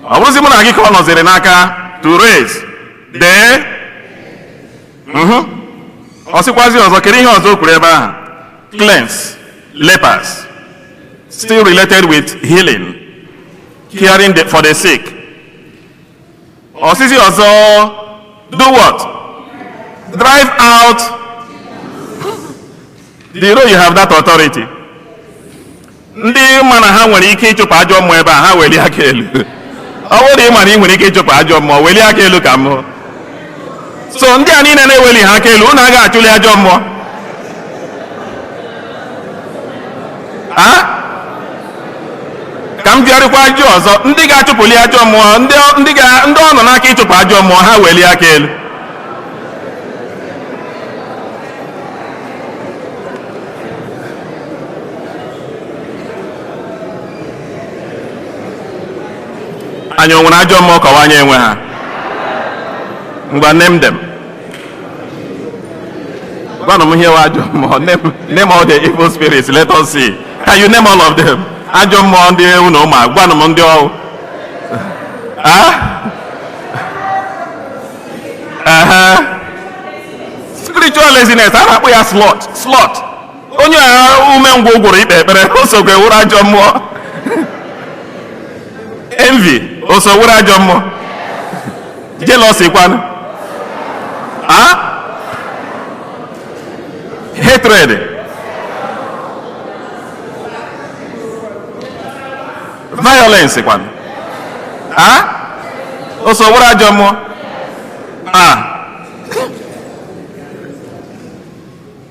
Ọ bụrụzi mụ na gị ka ọ nọziri n'aka to raise the. Ọ sịkwazi ọzọ, kedu ihe ọzọ o kwuru ebe ahụ? Cleanse lepers, still related with healing, caring for the sick. Ọsịsị ọzọ, do what? Drive out. Do you know you have that authority? Ndị ma na ha nwere ike ịchụpụ ajọ mmụọ ebe a, ha welie aka elu. Ọ bụrụ na ị ma na ị nwere ike ịchụpụ ajọ mmụọ, welie aka elu ka mmụọ. So ndị a niile na-eweli ha aka elu, unu agaghị achụli ajọ mmụọ? A ka m bịarịkwa ajọ ọzọ. Ndị ga-achụpụli ajọ mmụọ, ndị ọ nọ n'aka ịchụpụ ajọ mmụọ, ha welie aka elu. Anyị o nwere ajọ mmụọ kọwa anyị enwe ha? Ngwa, name them. Gwanụ m ihe wụ ajọ mmụọ. Name all the evil spirits, let us see. Can you name all of them? Ajọ mmụọ ndị unu ma, gwanụ m ndị ọwụ. Ah? Aha. Spiritual laziness, a na-akpọ ya sloth. Sloth. Onye a umengwụ gwụrụ ikpe ekpere, o sokwa ewuru ajọ mmụọ. Envy, o so wuru ajọ mmụọ. Jealousy kwanụ? Ah? Hatred. Violence kwanụ? Ah? O so wuru ajọ mmụọ? Ah.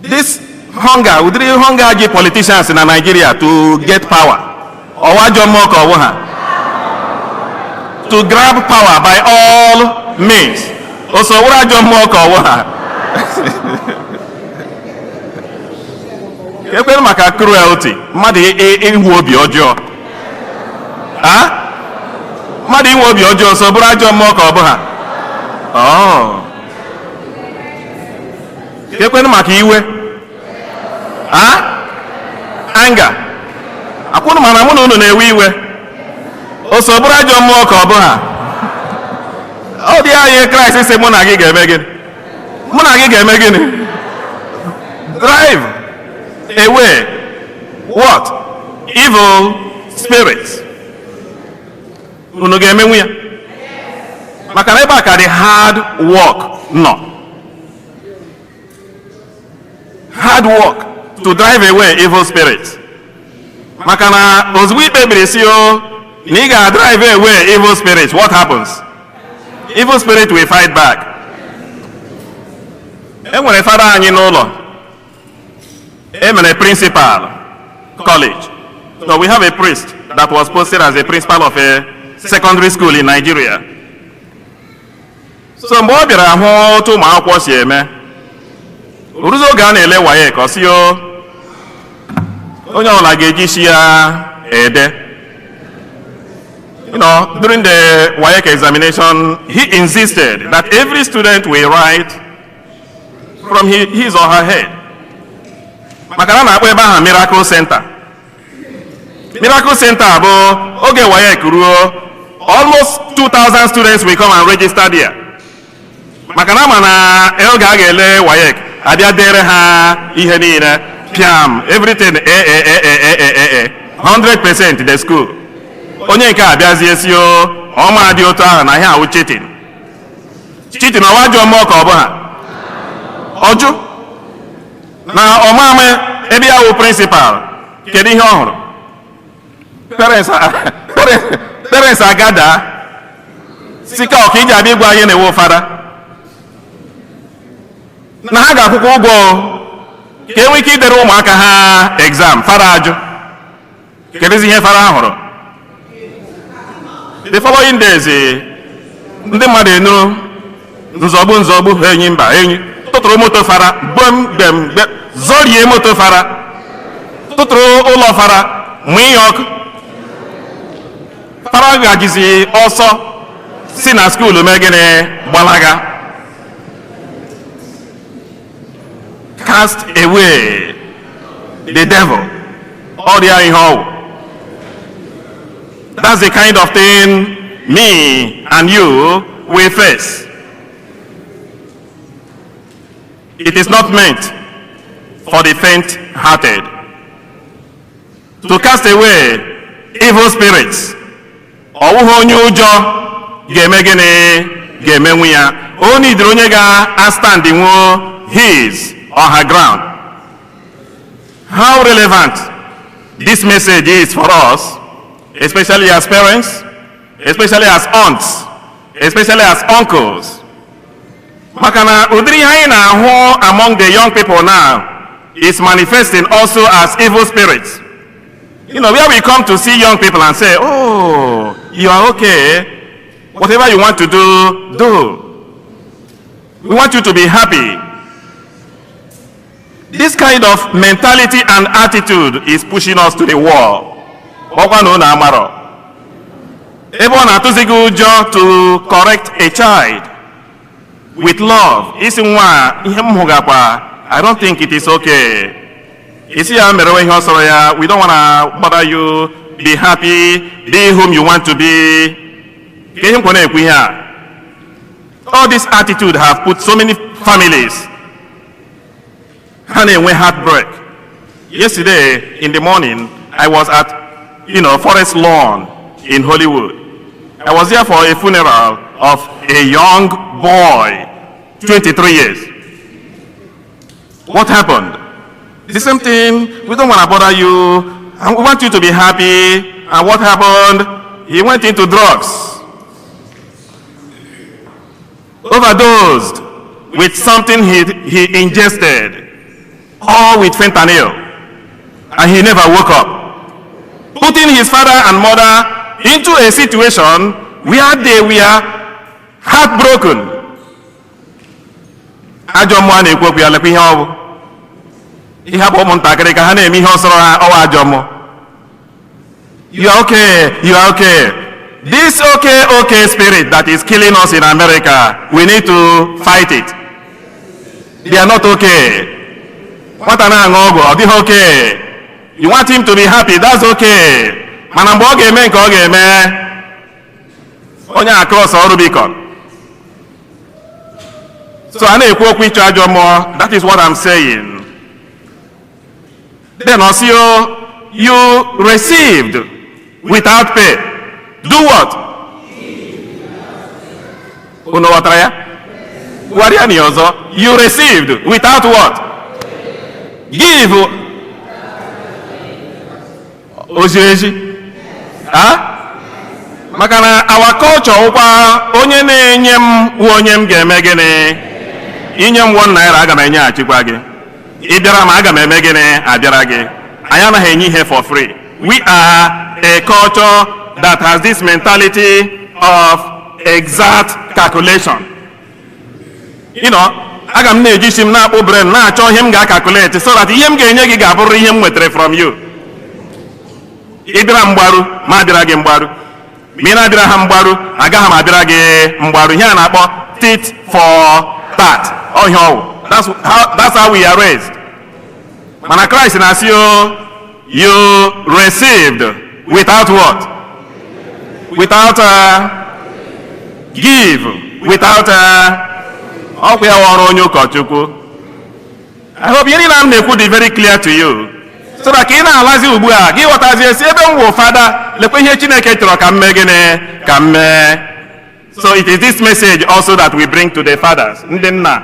This hunger, ụdịrị hunger ji politicians na Nigeria to get power. Ọwa ajọ mmụọ ka ọ wụ ha? To grab power by all means. O so wuru ajọ mmụọ ka ọ wụ ha? Ekwere maka cruelty, mmadụ inwe obi ọjọọ. Ah? Mmadụ inwe obi ọjọọ so bụrụ ajọ mmụọ ka ọ bụ ha? Oh. Ekwere maka iwe. Ah? Anger. Akwụnụ mana mụ na unu na-ewe iwe. O so bụrụ ajọ mmụọ ka ọ bụ ha? Ọ dị anyị Kraịst sị mụ na gị ga-eme gịnị? Mụ na gị ga-eme gịnị? Drive away what? Evil spirits. Unu ga-emenwu ya? Maka na ebe a ka the hard work nọ. Hard work to drive away evil spirits. Maka na ozugbo i kpebiri si o na ị ga-drive away evil spirits, what happens? Evil spirit will fight back. E nwere fada anyị n'ụlọ. E mere principal college. So we have a priest that was posted as a principal of a secondary school in Nigeria. So mgbe ọ bịara hụ otu ụmụ akwụkwọ si eme, oruzi oge a na-ele WAEC, ọ sị o onye ọbụla ga-eji isi ya ede. During the WAEC examination, he insisted that every student will write from his or her head. Maka na a na-akpọ ebe ahụ Miracle Center. Miracle Center bụ oge WAEC ruo, almost 2,000 students will come and register there. Maka na ama na oge a ga-ele WAEC, abịa dere ha ihe niile, piam, everything, A, A, A, A, A, A, A, A, 100% the school. Onye nke a abịazie si o, ọma dị otu ahụ na ihe awụ cheating. Cheating ọwa ajọ mmụọ ka ọ bụ ha? Ọjụ. Na ọmama ebe ya wụ principal, kedu ihe ọ hụrụ? Parents agada si ka ọka iji abịa ịgwa anyị na-ewe fada na ha ga-akwụkwọ ụgwọ ka e nwee ike idere ụmụaka ha exam. Fada ajụ. Kedụzi ihe fada hụrụ? The following days, ndị mmadụ enu nzọgbu nzọgbu, enyi mba enyi tụtụrụ moto fara gbem gbem gbem, zọrie moto fara, tụtụrụ ụlọ fara, mụnye ọkụ. Fara gajizi ọsọ si na school mee gịnị? Gbalaga. Cast away the devil. Ọrịa ihe ọwụ. That's the kind of thing me and you will face. It is not meant for the faint-hearted. To cast away evil spirits. Ọ wụghị onye ụjọ ga-eme gịnị? Ga-emenwu ya. O nidiri onye ga-astand nwuo his or her ground. How relevant this message is for us, especially as parents, especially as aunts, especially as uncles. Maka na ụdịrị ihe anyị na-ahụ among the young people now is manifesting also as evil spirits. Where we come to see young people and say, "Oh, you are okay. Whatever you want to do, do. We want you to be happy." This kind of mentality and attitude is pushing us to the wall. Ọkwa na unu amarọ. Ebe ọ na-atụzi gị ụjọ to correct a child with love. Isi nwa ihe m hụgakwa, I don't think it is okay. Isi ya merewe ihe ọ sọrọ ya, we don't wanna bother you, be happy, be whom you want to be. Ka ihe m kwa na-ekwu ihe a. All this attitude have put so many families ha na-enwe heartbreak. Yesterday in the morning, I was at Forest Lawn in Hollywood. I was there for a funeral of a young boy, 23 years. What happened? The same thing, we don't want to bother you, and we want you to be happy. And what happened? He went into drugs. Overdosed with something he ingested, all with fentanyl. And he never woke up. Putting his father and mother into a situation where they were heartbroken. Ajọ mmụọ a na-ekwu okwu ya, lekwa ihe ọ bụ. Ihe bụ ụmụntakịrị ka ha na-eme ihe ọsọrọ ha, ọwa ajọ mmụọ. You are okay, you are okay. This okay, okay spirit that is killing us in America, we need to fight it. They are not okay. Nwata na-aṅụ ọgwụ, ọ dịghị okay. You want him to be happy, that's okay. Mana mgbe ọ ga-eme nke ọ ga-eme, onye a cross Rubicon. So a na-ekwu okwu ịchụ ajọ mmụọ, that is what I'm saying. Then also, you received without pay. Do what? Unu ghọtara ya? Gwarịa na ya ọzọ. You received without what? Give. O ziri ezi? Ha? Maka na our culture wụkwa onye na-enye m wụ onye m ga-eme gịnị? Inye m ₦1, aga m enyeghachikwa gị. Ị bịara ma aga m eme gịnị? Abịara gị. Anyị anaghị enye ihe for free. We are a culture that has this mentality of exact calculation. Aga m na-eji isi m na-akpụ brain na-achọ ihe m ga-calculate so that ihe m ga-enye gị ga-abụrụ ihe m nwetara from you. Ị bịara mgbaru, ma abịara gị mgbaru. Ma ị na-abịara ha mgbaru, agaghị m abịara gị mgbaru. Ihe a na-akpọ tit for tat. Ọhịa ọwụ. That's how we are raised. Mana Christ na-asị o, you received without what? Without give, without ọkwa ya ọrụ onye ụkọchukwu. I hope ihe niile m na-ekwu dị very clear to you. So that ka ị na-alazi ugbu a, gị ghọtazie si ebe m wụ fada, lekwa ihe Chineke chọrọ ka m mee gịnị? Ka m mee. So it is this message also that we bring to the fathers. Ndị nna,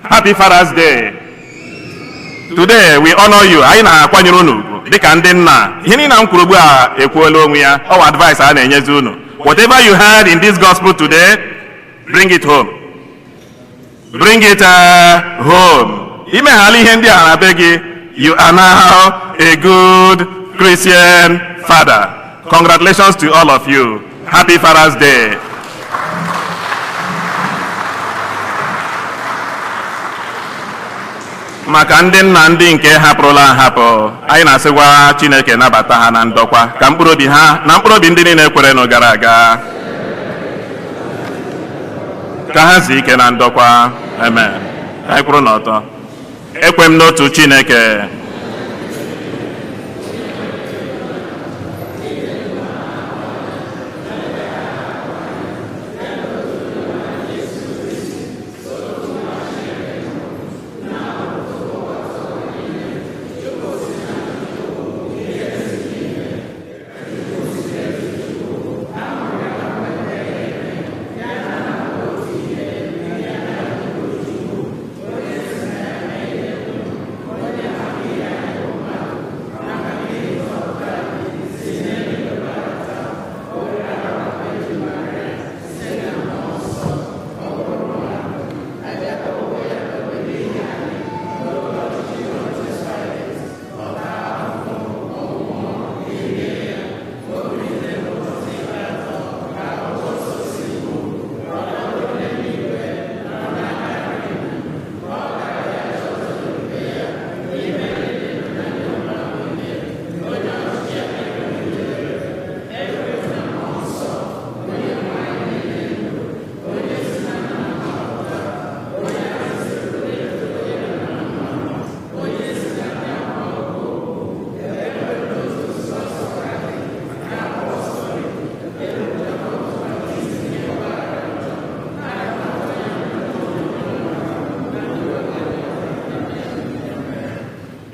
Happy Father's Day. Today we honor you. Anyị na-akwanyere unu ugwu dịka ndị nna. Ihe niile m kwuru ugbu a ekwuola onwe ya. Ọ wụ advice a na-enyezi unu. Whatever you heard in this gospel today, bring it home. Bring it home. Imeghala ihe ndị a na be gị, you are now a good Christian father. Congratulations to all of you. Happy Father's Day. Maka ndị nna ndị nke hapụrụla ahapụ, anyị na-asịkwa Chineke nabata ha na ndokwa, ka mkpụrụ obi ha na mkpụrụ obi ndị niile kwerenụ gara aga, ka ha zuo ike na ndokwa. Amen. Ka anyị kwụrụ n'ọtọ. Ekwe m n'otu Chineke,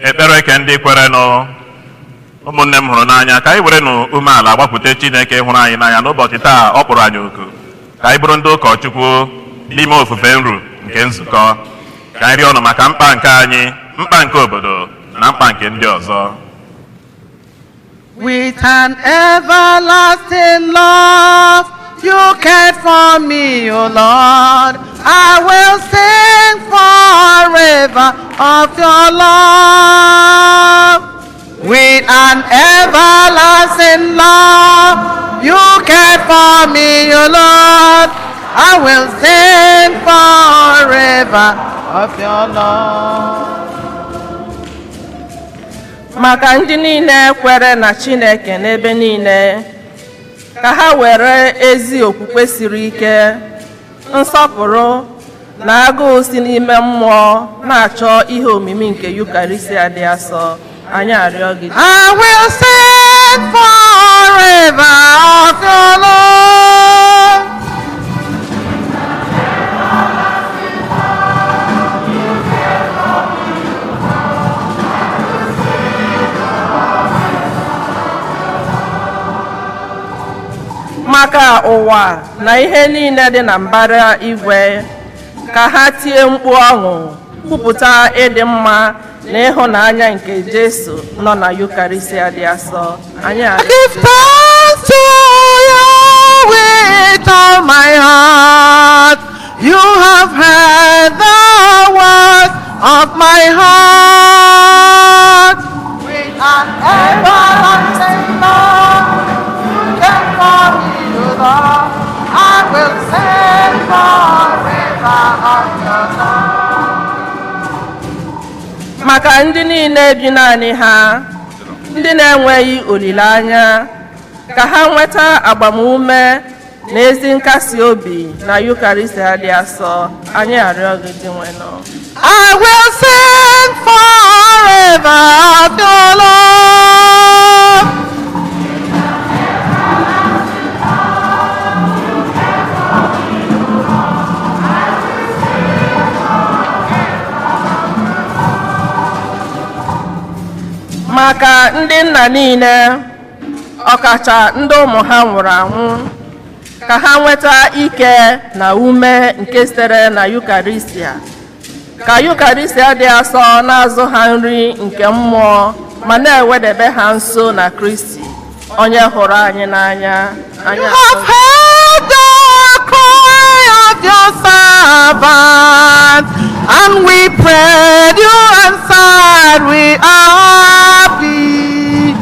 Ekpere ke ndị kwerenụ. Ụmụnne m hụrụ n'anya, ka anyị werenụ umeala gbapụta Chineke hụrụ anyị n'anya n'ụbọchị taa. Ọ kpọrọ anyị oku ka anyị bụrụ ndị ụkọchukwu n'ime ofufe nru nke nzukọ. Ka anyị rịọ ọnụ maka mkpa nke anyị, mkpa nke obodo na mkpa nke ndị ọzọ. With an everlasting love, you cared for me, O Lord. I will sing forever of your love. With an everlasting love, you cared for me, O Lord. I will sing forever of your love. Maka ndị niile kwere na Chineke n'ebe niile, ka ha were ezi okwukwe siri ike, nsọpụrụ na agụụ si n'ime mmụọ na-achọ ihe omimi nke Yukarịsịa dị asọ, anyị arịọ gị. I will sing forever of your love. Maka ụwa na ihe niile dị na mbara igwe, ka ha tie mkpu ọṅụ, kwupụta ịdị mma na ịhụnanya nke Jesu nọ na Yukarịsịa dị asọ, anyị arịọ. Give thanks to you with all my heart. You have heard the words of my heart. With an everlasting love, you cared for me, O Lord. I will sing forever of your love. Maka ndị niile bi naanị ha, ndị na-enweghị olileanya, ka ha nweta agbamume na ezi nkasi obi na Yukarịsịa dị asọ, anyị arịọ gị, Dinwenụ. I will sing forever of your love. Maka ndị nna niile, ọkacha ndị ụmụ ha nwụrụ anwụ, ka ha nweta ike na ume nke sitere na Yukarịsịa, ka Yukarịsịa dị asọ na-azụ ha nri nke mmụọ ma na-ewedebe ha nso na Kristi onye hụrụ anyị n'anya, anyị You have heard the cry of your servant, and we prayed you answered, we are happy.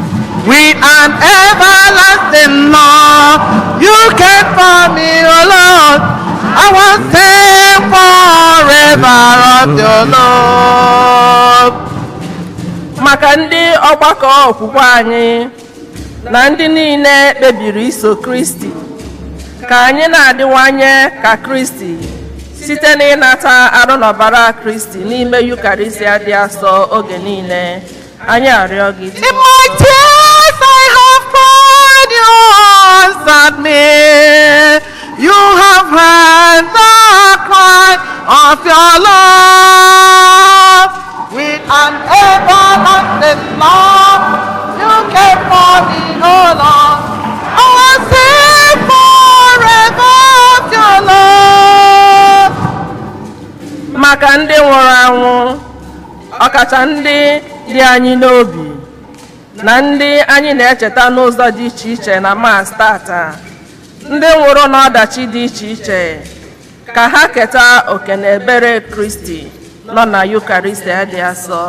With an everlasting love, you I will sing forever of your love. Maka ndị ọgbakọ okwukwe anyị na ndị niile kpebiri iso Kristi, ka anyị na-adịwanye ka Kristi site n'ịnata arụ na ọbara Kristi n'ime Yukarịsịa dị asọ oge niile, anyị arịọ gị. In my tears I have cried, you answered me. You have heard the cry of your love. With an everlasting love, you came for me, O Lord. I will sing forever of your love. Maka ndị nwụrụ anwụ, ọkacha ndị dị anyị n'obi na ndị anyị na-echeta n'ụzọ dị iche iche na Mass tata, ndị nwụrụ n'ọdachi dị iche iche, ka ha keta oke na ebere Kristi nọ na Yukarịsịa dị asọ,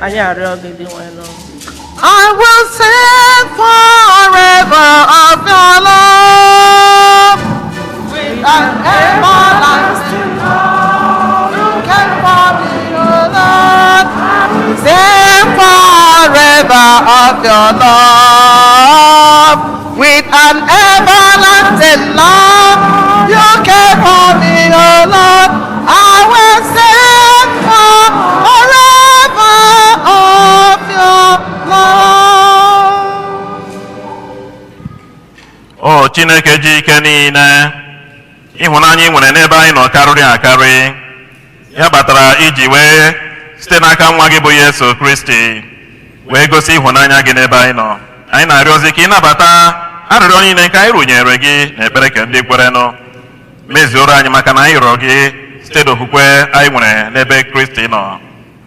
anyị arịọ gị, Dinwenụ. I will sing forever of your love. With an everlasting love, you care for me, O Lord. Sing forever of your love. With an everlasting love, you care for me, O Lord. I will sing forever of your love. O Chineke ji ike niile, ịhụnanya ị nwere n'ebe anyị nọ karịrị akarị. Ya kpatara iji wee site n'aka nwa gị bụ Yesu Kristi wee gosi ịhụnanya gị n'ebe anyị nọ. Anyị na-arịọzi ka ị nabata arịrịọ niile nke anyị rụnyere gị n'ekpere ka ndị kwerenụ mezuoro anyị, maka na anyị rịọrọ gị site n'okwukwe anyị nwere n'ebe Kristi nọ.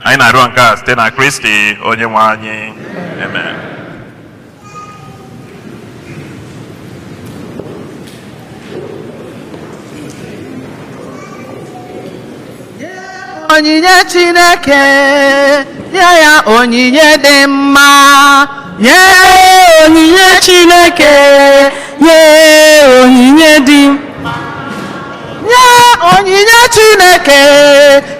Anyị na-arịọ nke a site na Kristi onye nwe anyị. Amen. Onyinye Chineke, nye ya onyinye dị mma, nye. Onyinye Chineke, nye onyinye dị. Nye onyinye Chineke,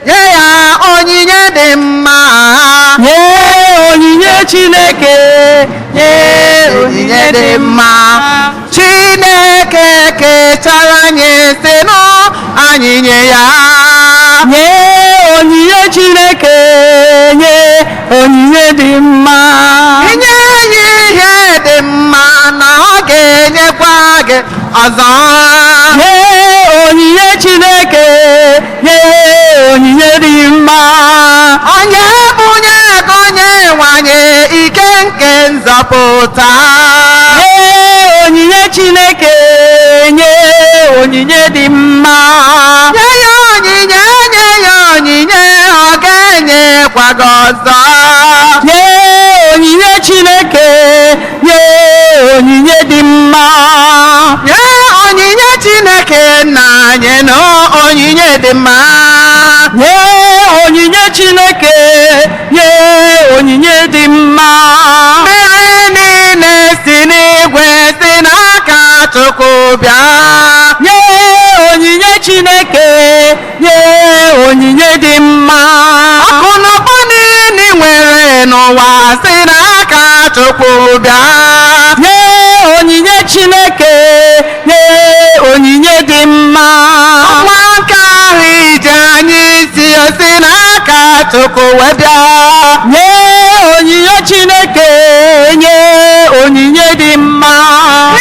nye ya onyinye dị mma. Nye onyinye Chineke, nye onyinye dị mma. Chineke kechara anyị sị nụ anyị nye ya. Nye onyinye Chineke, nye onyinye dị mma. Inye ya ihe dị mma na ọ ga-enyekwa gị ọzọ. Nye onyinye Chineke, nye onyinye dị mma. Onye bunye ka onye nwanyị ike nke nzọpụta. Nye onyinye Chineke, nye onyinye dị mma. Nye ya onyinye, nye ya onyinye, ọ ga-enyekwa gị ọzọ. Nye onyinye Chineke, nye onyinye dị mma. Nye onyinye Chineke na nye na onyinye dị mma. Nye onyinye Chineke, nye onyinye dị mma. Mmiri niile si n'igwe si n'aka Chukwu bịa. Nye onyinye Chineke, nye onyinye dị mma. Akụ na ụba niile ị nwere n'ụwa si n'aka Chukwu bịa. Nye onyinye Chineke, nye onyinye dị mma. Ọkwa nke ahụ ije anyị si si n'aka Chukwu wee bịa. Nye onyinye Chineke, nye onyinye dị mma.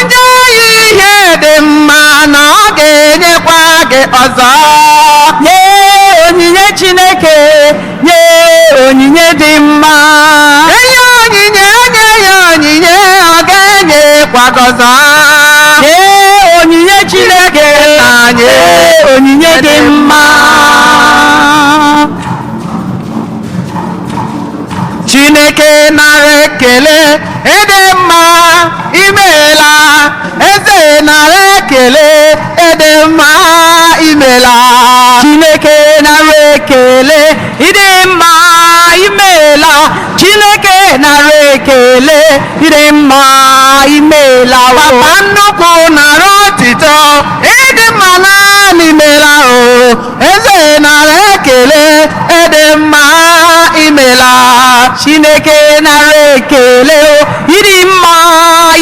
Ndị ya ihe dị mma na ọ ga-enyekwa gị ọzọ. Nye onyinye Chineke, nye onyinye dị mma. Nye ya onyinye, nye ya onyinye, ọ ga-enyekwa gị ọzọ. Nye onyinye Chineke Na nye onyinye dị mma. Chineke nara ekele, ịdị mma, imeela. Eze nara ekele, ịdị mma, imeela. Chineke nara ekele, ịdị mma, imeela. Chineke nara ekele, ịdị mma, imeela. Papa nnukwu nara otito, ịdị mma naanị imeela. Chineke nara ekele o, ịdị mma,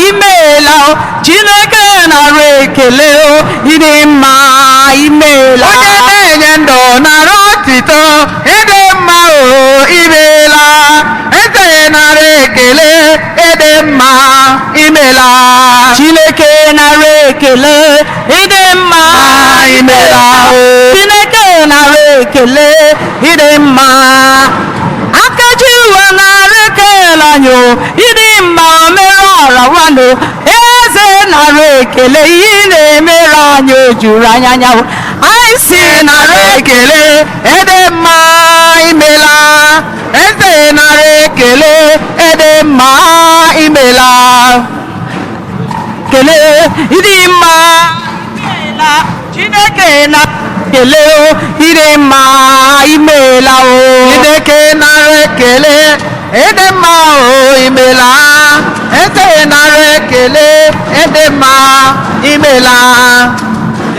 imeela o. Chineke nara ekele o, ịdị mma, imeela. Onye na-enye ndụ nara otito, ịdị mma o, imeela. Eze nara ekele, ịdị mma, imeela. Chineke nara ekele, ịdị mma, imeela o. Chineke nara ekele, ịdị mma. Akaji uwe nara ekele anyị o, ịdị mma, mere ọra nwanụ. Eze nara ekele, ihe ị na-emere anyị o juru anya anya o. Anyị si Nara ekele, ịdị mma, imeela. Eze nara ekele, ịdị mma, imeela. Kele, ịdị mma, imeela. Chineke na kele o, ịdị mma, imeela o. Chineke nara ekele, ịdị mma o, imeela. Eze nara ekele, ịdị mma, imeela.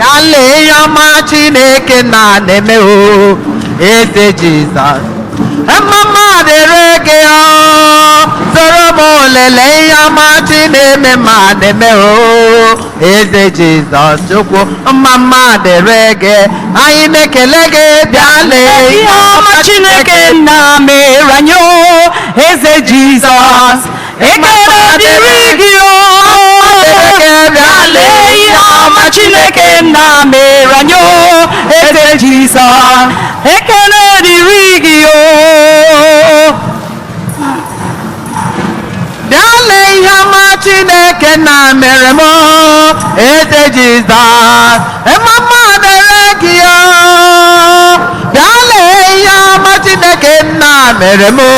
Ya lee ihe ọma Chineke na na-eme o, eze Jizọs. Mma dịrị gị o, soro m lele ihe ọma Chineke ma na-eme o, eze Jizọs Chukwu. Mma dịrị gị, anyị na-ekele gị, bịa lee Ihe ọma Chineke na mere anyị o, eze Jizọs. Ekele dịrị gị o, bịa lee ihe ọma Chineke na mere anyị o, eze Jizọs. Ekele dịrị gị o. Bịa lee ihe ọma Chineke na mere m o, eze Jizọs. Mma dịrị gị o, bịa lee ihe ọma Chineke nna mere m o,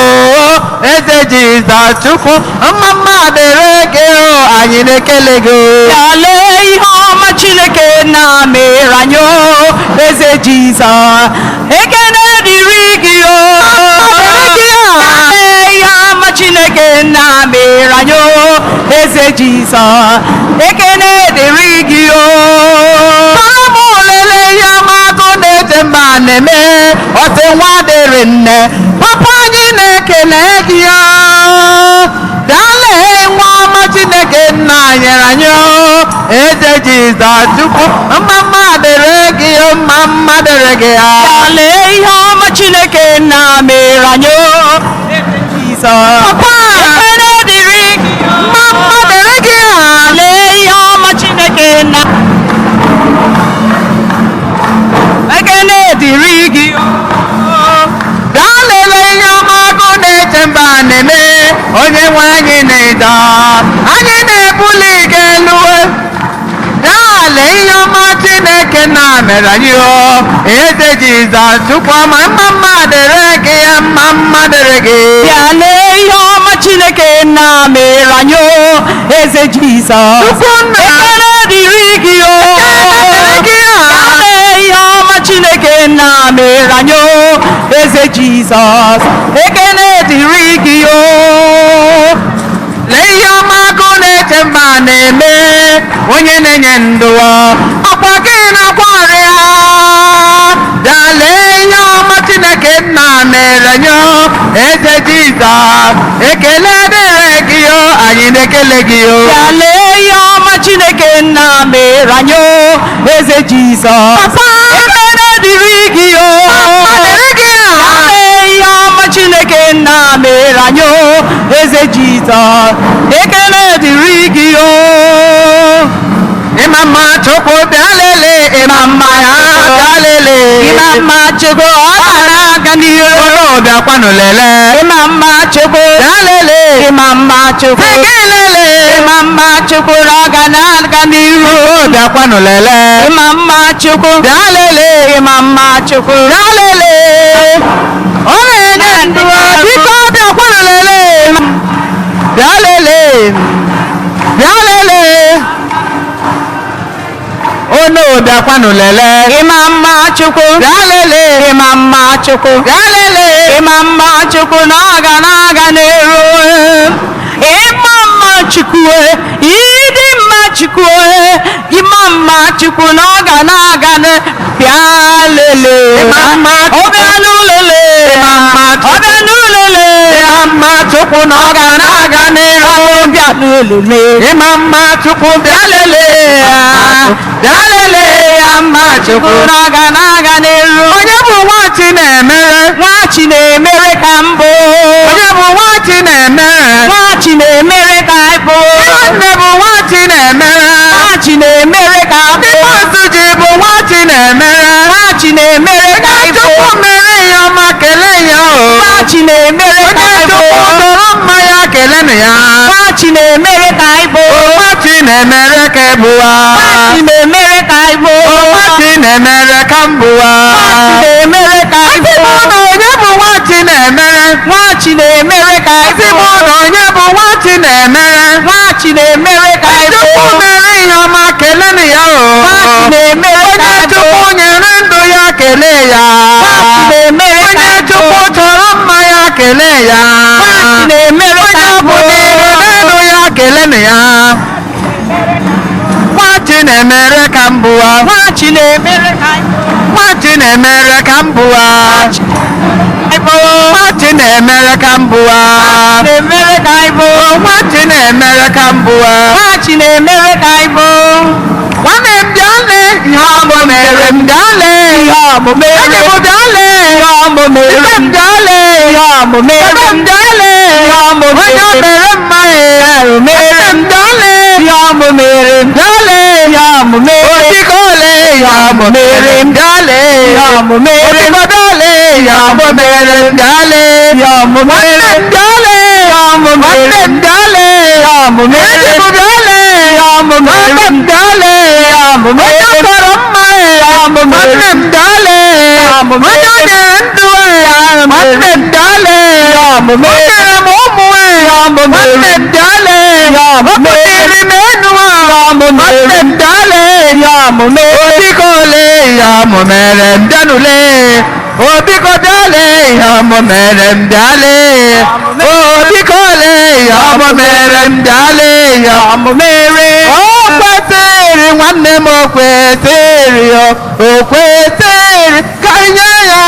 eze Jizọs Chukwu. Mma dịrị gị o, anyị na-ekele gị o. Bịa lee ihe ọma Chineke na mere anyị o, eze Jizọs. Ekele dịrị gị o. Bịa lee ihe ọma Chineke na mere anyị o, eze Jizọs. Ekele dịrị gị o. Soro m lele ihe ọma agụ na-eche mba na-eme, ọsị nwa dịrị nne. Papa anyị na-ekele gị o. Bịa lee nwa ọma Chineke nna nyere anyị o, eze Jizọs Chukwu. Mma dịrị gị o, mma dịrị gị o. Bịa lee ihe ọma Chineke na mere anyị o, eze Jizọs. Papa! Ekele dịrị gị o. Mma dịrị gị o. Lee ihe ọma Chineke na ekele dịrị gị o. Bịa lelee ihe ọma agụ na-eche mba na-eme, onye nwe anyị na-edo anyị na-ebuli gị elu. Bịa lee ihe ọma Chineke na mere anyị o, eze Jizọs Chukwu ọma. Mma dịrị gị, mma dịrị gị. Bịa lee ihe ọma Chineke na mere anyị o, eze Jizọs. Chukwu nna. Ekele dịrị gị o. Ekele dịrị gị o. Bịa lee ihe ọma Chineke na mere anyị o, eze Jizọs. Ekele dịrị gị o. Lee ihe ọma agụ na-eche mba na-eme, onye na-enye ndụ, ọkwa gị na-akwa ọrịa. Bịa lee ihe ọma Chineke nna mere nye, eze Jizọs. Ekele dịrị gị o, anyị na-ekele gị o. Bịa lee ihe ọma Chineke nna mere anyị o, eze Jizọs. Papa! Ekele dịrị gị o. Dịrị gị o. Bịa lee ihe ọma Chineke nna mere anyị o, eze Jizọs. Ekele dịrị gị o. Ịma mma Chukwu, bịa lelee ịma mma ya, bịa lelee. Ịma mma Chukwu, ọ na-aga n'ihu. Unu bịakwanụ lelee. Ịma mma Chukwu, Bịa lelee. ịma mma Chukwu, Gị lelee. ịma mma Chukwu, ọ ga na-aga n'ihu. Unu bịakwanụ lelee. Ịma mma Chukwu, Bịa lelee. ịma mma Chukwu, Bịa lelee. Ọ na-enye ndụ, biko bịakwanụ lelee. Bịa lelee. Bịa lelee. Unu bịakwanụ lelee. Ịma mma Chukwu, Bịa lelee. ịma mma Chukwu, Bịa lelee. ịma mma Chukwu na ọ ga na-aga n'iru. Ịma mma Chukwu, ịdị mma Chukwu, ịma mma Chukwu na ọ ga na-aga n. Bịa lelee. Ịma mma Ọ bịa n'ụlọle. Ịma mma. Ọ bịa n'ụlọle. Ịma mma Chukwu na ọ ga na-aga n'ihu. Bịa n'ụlọle. Ịma mma Chukwu, bịa lelee ya, bịa lelee ya, mma Chukwu. Na ọ ga na-aga n'iru. Onye bụ nwa chi na-emere? Nwa chi na-emere ka mbụ. Onye bụ nwa chi na-emere? Nwa chi na-emere ka bụ. Nwanne bụ nwa chi na-emere. Nwa chi na-emere ka Ndị bụ. bọọsụ ji bụ nwa chi na-emere. Nwa chi na-emere ka Onye bụ. Chukwu mere ya ọma, kelee ya o. Nwa chi na-emere ka Onye bụ. Chukwu tọrọ mma ya, kelenụ ya. Nwa chi na-emere ka bụ. Nwa chi na-emere ka ebuwa. Nwa chi na-emere ka bụ. Nwa chi na-emere ka mbụwa. Nwa chi na-emere ka Asị bụ. m na onye bụ nwa chi na-emere? Nwa chi na-emere ka Asị bụ. m na onye bụ nwa chi na-emere? Nwa chi na-emere ka bụ. Chukwu mere ihe ọma, kelenụ ya o. Nwa chi na-emere ka Onye bụ. Chukwu nyere ndụ ya, kelee ya. Nwa chi na-emere ka Onye bụ. Chukwu chọrọ mma ya, kelee ya. Nwa chi na-emere Onye ka bụ bụ. n'elu ya, kelenụ ya. Nwa chi na-emere ka mbụwa. Nwa chi na-emere ka Nwa chi na-emere ka mbụwa. bụ. Nwa chi na-emere ka mbụwa. Na-emere ka bụ. Nwa chi na-emere ka mbụwa. Nwa chi na-emere ka bụ. Nwanne m, bịa lee ihe ọmụ mere m, bịa lee. Ihe ọmụ mere. Enyi m, bịa lee. Ihe ọmụ mere. Ibe m, bịa lee. Ihe ọmụ mere. Ebe m, bịa lee. Ihe ọmụ Onye mere. mere mma e. Mere. Nne m, bịa lee. Ihe ọmụ mere. Bịa lee. Ihe ọmụ mere. Otiko lee ihe ọmụ mere m, bịa lee. Ihe ọmụ mere. Otiko, bịa lee ihe ọmụ mere m, bịa lee. Ihe ọmụ Nwanne mere. m, bịa lee. Ihe ọmụ mere. Nwanne m, bịa lee. Ihe ọmụ mere. Enyi m, bịa lee. Ihe ọmụ mere. Nwanne m, bịa lee. Ihe ọmụ Onye mere. kọrọ mma e. Ihe ọmụ mere. Nwanne m, bịa lee. Ihe ọmụ mere. Onye nyere ndụ e. Nwanne m, bịa lee. Ihe ọmụ O mere. nyere m ụmụ e. Ihe ọmụ mere. Nwanne m, bịa lee. Ihe ọmụ O mere. butere m enu a. Ihe ọmụ mere. Nwanne m, bịa lee. Ihe ọmụ mere. Obiko lee ihe ọmụ mere m, bịanụ lee. Obiko, bịa lee ihe ọmụ mere m, bịa lee. Obiko lee ihe ọmụ mere m, bịa lee ihe Ọmụ mere. O kwesịrị, nwanne m, o kwesịrị, o kwesịrị ka nye ya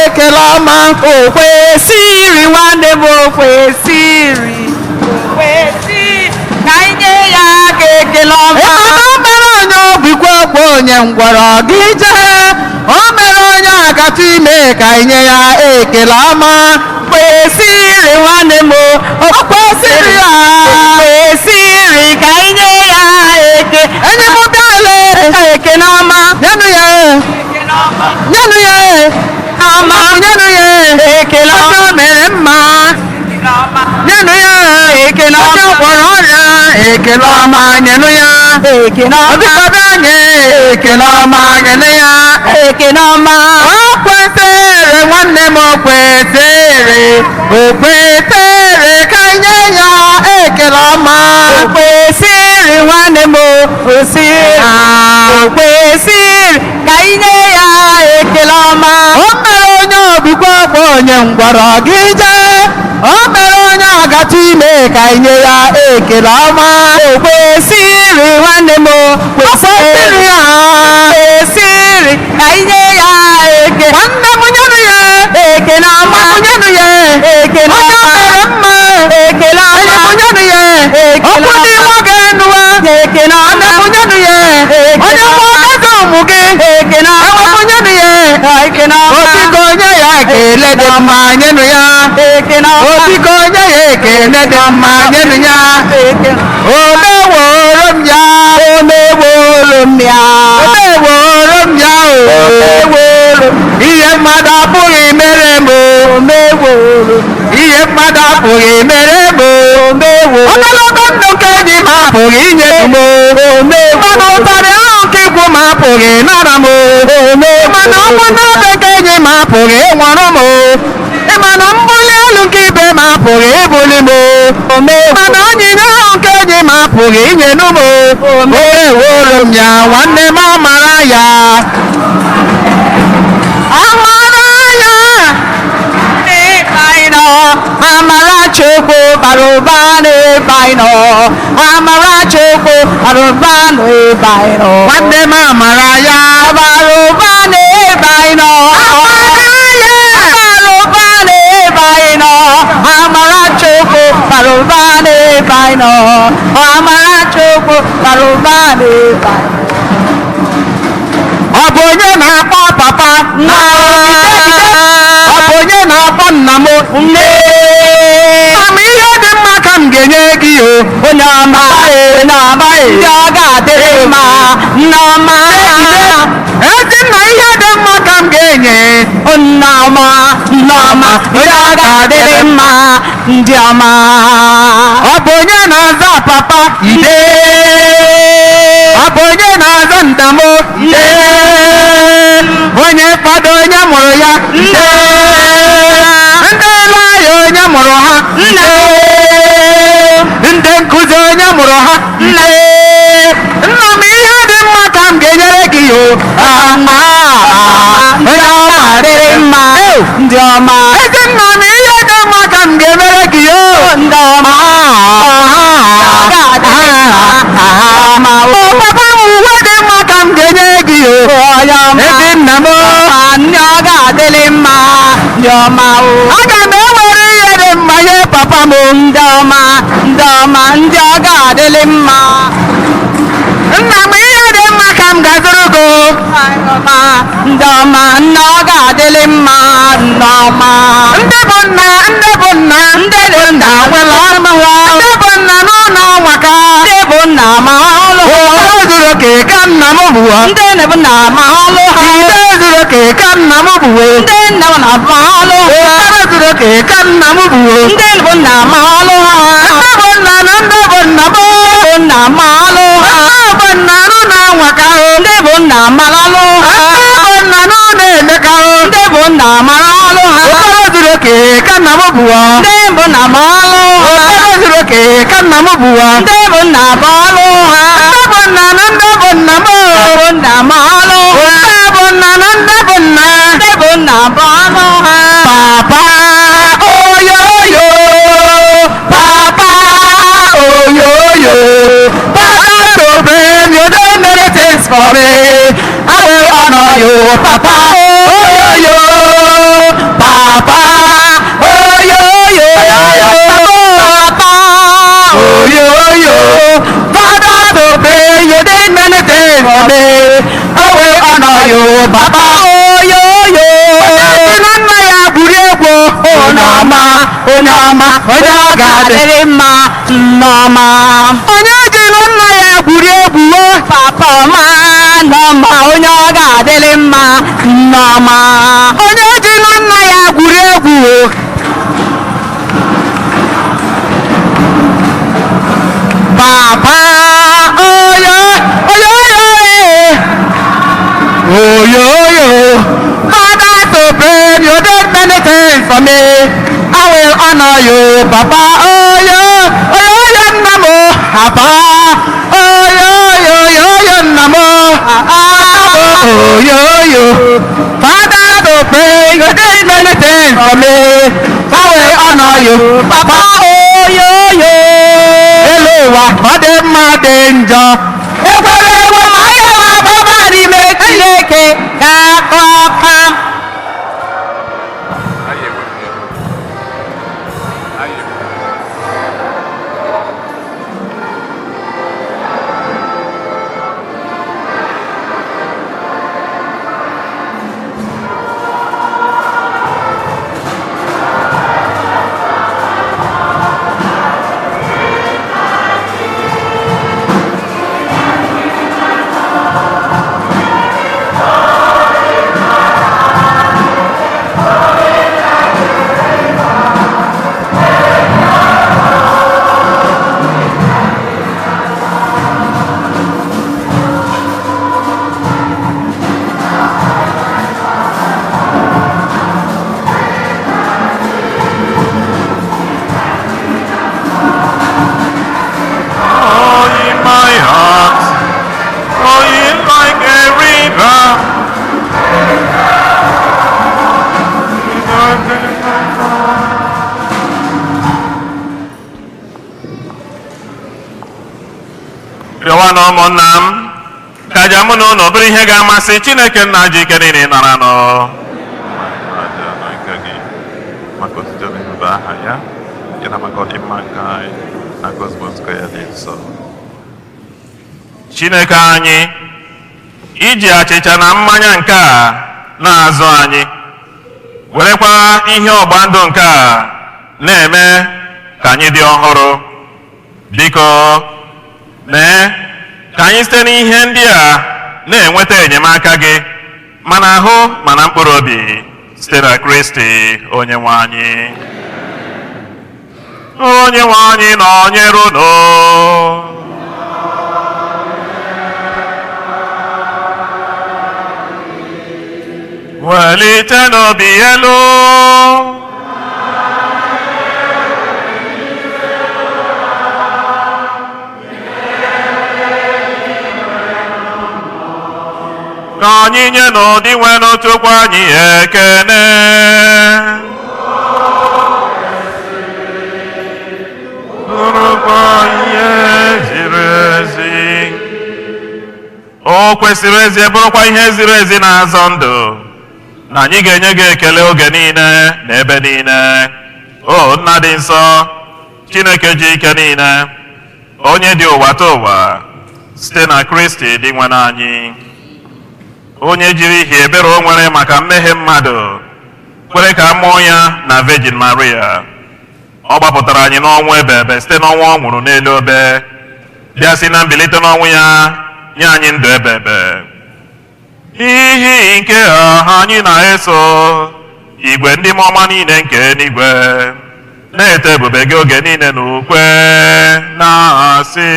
ekele ọma. O kwesịrị, nwanne m, o kwesịrị. O kwesịrị ka anyị nye ya aka ekele ọma. Ịma o mere onye obikwa ogbe, onye ngwọrọ gị jee, o mere onye agata ime, ka nye ya ekele ọma. Kwesịrị, nwanne m, o O kwesịrị ya. Kwesịrị ka anyị nye ya eke. Enyi m, bịa lee. Ekele ọma. Nyenụ ya, nyenụ ya Ọma. nyenụ ya. Ekele Onye ọma. o mere mma, nyenụ ya. Ekele Onye ọma. gwọrọ ọrịa, ekele ọma, nyenụ ya. Ekele ọma. Obikọba nye ekele ọma, nyenụ ya. Ekele ọma. O kwesịrị, nwanne m, o kwesịrị, o kwesịrị ka nye ya ekele ọma. O kwesịrị, nwanne m, o kwesịrị. O kwesịrị ka anyị nye ya ekele ọma. O mere onye obikwa ọgba, onye ngwọrọ gị jee, o mere onye agata ime, ka nye ya ekele ọma. O kwesịrị, nwanne m, o O kwesịrị ya. Kwesịrị ka anyị nye ya eke. Nwanne m, nyenụ ya. Ekele ọma. Nyenụ ya. Ekele Onye ọma. mere mma. Ekele Enyi ọma. m, nyenụ ya. Ekele Okwu dị ọma. nwa ga-enuwa. Ekele Nwanne ọma. m, nyenụ ya. Ekele Onye ọma. nwa eze ụmụ gị. Ekele ọma. Enwe m, nyenụ ya. Ekele ọma. Obiko, nye ya ekele dị mma, nyenụ ya. Ekele ọma. Obiko, nye ya ekele dị mma, nyenụ ya. Ekele. Omeworo m ya. Omeworo m ya. Omeworo m ya o. Omeworo m. Ihe mmadụ apụghị mere m o. Omeworo m. Ihe mmadụ apụghị mere m o. Omeworo. Ogologo ndụ nke enyi m apụghị inye m o. Mana ụtarị ahụ nke ikwu m apụghị nara m o. Mana ọnwụ n'obe nke enyi m apụghị ịnwụrụ m o. Ịmana mbuli elu nke ibe m apụghị ibuli m o. Mana onyinye ahụ nke enyi m apụghị inyenụ m o. Omeworo m ya, nwanne m, amara ya. Amara ya. N'ebe anyị nọ, amara Chukwu bara ụba n'ebe anyị nọ. Amara Chukwu bara ụba n'ebe anyị nọ. Nwanne m, amara ya. Bara ụba n'ebe anyị nọ. Amara ya. Bara ụba onye na-akpọ papa nna? Ọ bụ onye na-akpọ nna m nne? Ama ihe dị mma ka m ga-enye gị o. Onye ọma, onye ọma, ndị ọ ga-adịrị mma, nna ọma. Ezi nna, ihe dị mma ka m ga-enye. Nna ọma, nna ọma, ndị ọ ga-adịrị mma, ndị ọma. Ọ bụ onye na-aza papa ide? Ọ bụ onye na-aza ndamo ide? Onye fada, onye mụrụ ya nne? Ndị ele anya, onye mụrụ ha nne? Ndị nkụzi, onye mụrụ ha nne? Nna m, ihe dị mma ka m ga-enyere gị o. Onye ọma dịrị mma, ndị ọma. Ezi nna m, ihe dị mma ka m ga-emere gị o. Ndị ọma. O papa m, uwe dị mma ka m ga-enye gị o. Ezi nna m, ndị ọ ga-adịrị mma, ndị ọma o. Aga m ewere ihe dị mma nye papa m. Ndị ọma, ndị ọma, ndị ọ ga-adịrị mma. Nna m, ihe dị mma ka m ga-azụrụ gị. Ndị ọma, nna ọ ga-adịrị mma, ndị ọma. Ndị bụ nna, ndị bụ nna, ndị bụ nna nwere ọrụ ha. Ndị bụ nna n'ụlọ nwaka. Ndị bụ nna ma ọlụ ha. Ụfọdụ zuru oke ka nna m bụ. Ndị bụ nna ma ọlụ ha. Ide zuru oke ka nna m bụ. Ndị nna na ma ọlụ ha. Ụfọdụ zuru oke ka nna m bụ. Ndị bụ nna ma ọlụ ha. Ndị bụ nna na ndị bụ nna m. Ndị bụ nna ma ọlụ ha. Ndị bụ nna n'ụlọ nwaka. Ndị bụ nna ma ọlụ ha. Ndị bụ nna n'ụlọ emeka. Ndị bụ nna ma ọlụ ha. Ụfọdụ zuru oke ka nna m bụ. Ndị bụ nna ma ọlụ ha. Ụfọdụ zuru oke ka nna m bụ. Ndị bụ nna ma ọlụ ha. Ndị bụ nna na ndị bụ nna m. Ndị bụ nna ma ọlụ ha. Ndị bụ nna na ndị bụ nna. Ndị bụ nna ma ọlụ ha. Papa oyoyo, papa oyoyo, papa to blame, you done many things for me. I will honor you, papa oyoyo, papa oyoyo, papa oyoyo, father to blame, you did many things for me. I will honor you, papa oyoyo. Onye na nna ya gwuri egwu, onye ọma, onye ọma, onye ọ ga-adịrị mma, nna ọma. Onye jiri nna ya gwuri egwu, papa ọma, nna ọma, onye ọ ga-adịrị mma, nna ọma. Onye jiri nna ya gwuri egwu. Papa oyo oyo oyo oyo oyo, father to blame, you did many things for me. I will honor you, papa oyo oyo oyo, nna m, papa oyo oyo oyo oyo, nna m oyo oyo, father to blame, you did many things for me. I will honor you, papa oyo oyo. Elu ụwa, ọ dị mma, dị njọ, ekwere ekwe ma anyị ma n'ime Chineke ga-akọ aka. Oh, in my heart, flowing like a river. Rịọwa na ụmụnna m ka aja mụ na ụlọ bụrụ ihe ga-amasị Chineke nna ji ike niile nara nụ. Maka otuto na ebube aha ya, ya na maka ọdịmma nke anyị na ngọzi nzukọ ya dị nsọ. Chineke anyị, Iji achịcha na mmanya nke a na-azụ anyị, werekwa ihe ọgba ndụ nke a na-eme ka anyị dị ọhụrụ. Biko mee ka anyị site n'ihe ndị a na-enweta enyemaka gị, ma na ahụ ma na mkpụrụ obi, site na Kristi onye nwe anyị. Onye nwe anyị nọnyere unu. Welite n'obi elu. Ka anyị nye n'ụdị nwe n'otukwa anyị ekene. Bụrụkwa ihe ziri ezi. O kwesịrị ezie, bụrụkwa ihe ziri ezi na-azọ ndụ, na anyị ga-enye gị ekele oge niile na ebe niile, o Nna dị nsọ, Chineke ji ike niile, onye dị ụwa ta ụwa, site na Kristi dị nwe anyị, onye jiri ihi ebere o nwere maka mmehie mmadụ kwere ka a mụọ ya na Virgin Maria. Ọ gbapụtara anyị n'ọnwụ ebe ebe site n'ọnwụ ọ nwụrụ n'elu obe, bịa si na mbilite n'ọnwụ ya nye anyị ndụ ebe ebe. N'ihi nke a, anyị na-eso igwe ndị mmụọ ọma niile nke eluigwe na-eto ebube gị oge niile n'ukwe na-asị: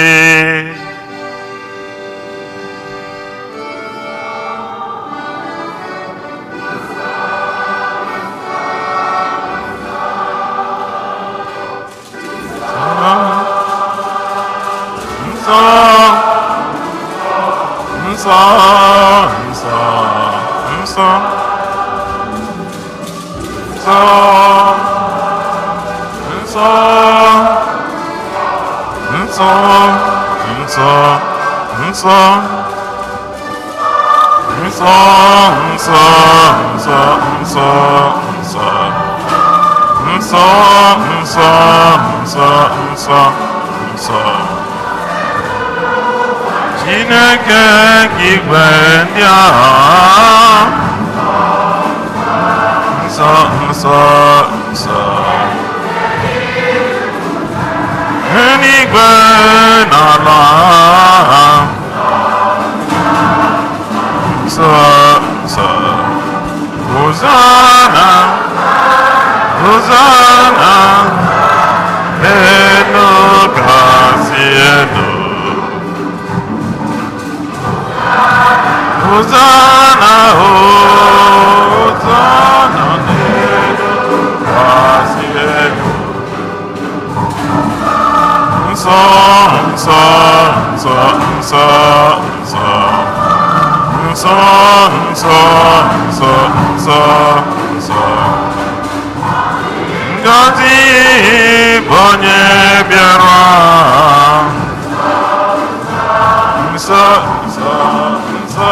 Nsọ, nsọ, nsọ, nsọ, nsọ, nsọ, nsọ, nsọ, nsọ, nsọ, nsọ, nsọ, nsọ, nsọ, nsọ, nsọ, nsọ, nsọ, nsọ, Chineke nke igwe ndị agha, nsọ, nsọ, nsọ, eluigwe na ala, nsọ, nsọ, Hosanna, Hosanna, elu kasị elu. Hosanna, Hosanna, n'elu kasị elu. Nsọ, nsọ, nsọ, nsọ, nsọ, nsọ, nsọ, nsọ, nsọ, nsọ. Ngọzi bụ onye bịara. Nsọ, nsọ, nsọ,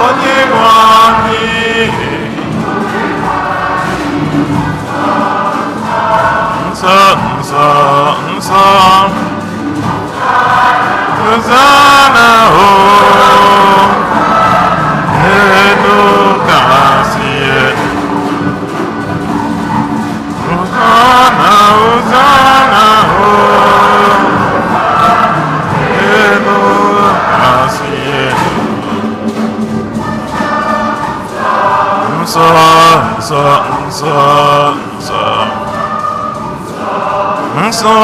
onye nwe anyị. Nsọ, nsọ, nsọ. Hosanna, o elu kasị elu. Hosanna, Hosanna, o elu kasị elu. Nsọ, nsọ, nsọ, nsọ. Nsọ,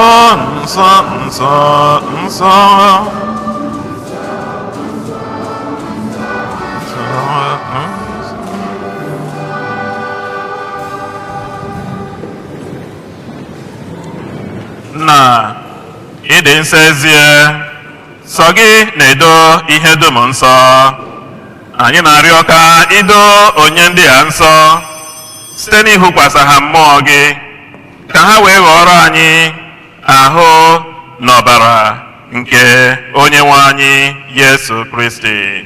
nsọ, nsọ, nsọ. Nsọ, nsọ. Nna, ịdị nsọ ezie, sọ gị na-edo ihe dum nsọ. Anyị na-arịọ ka ido onye ndị a nsọ site n'ịhụkwasa ha mmụọ gị, ka ha wee ghọrọ anyị ahụ na ọbara nke onye nwe anyị Yesu Kristi,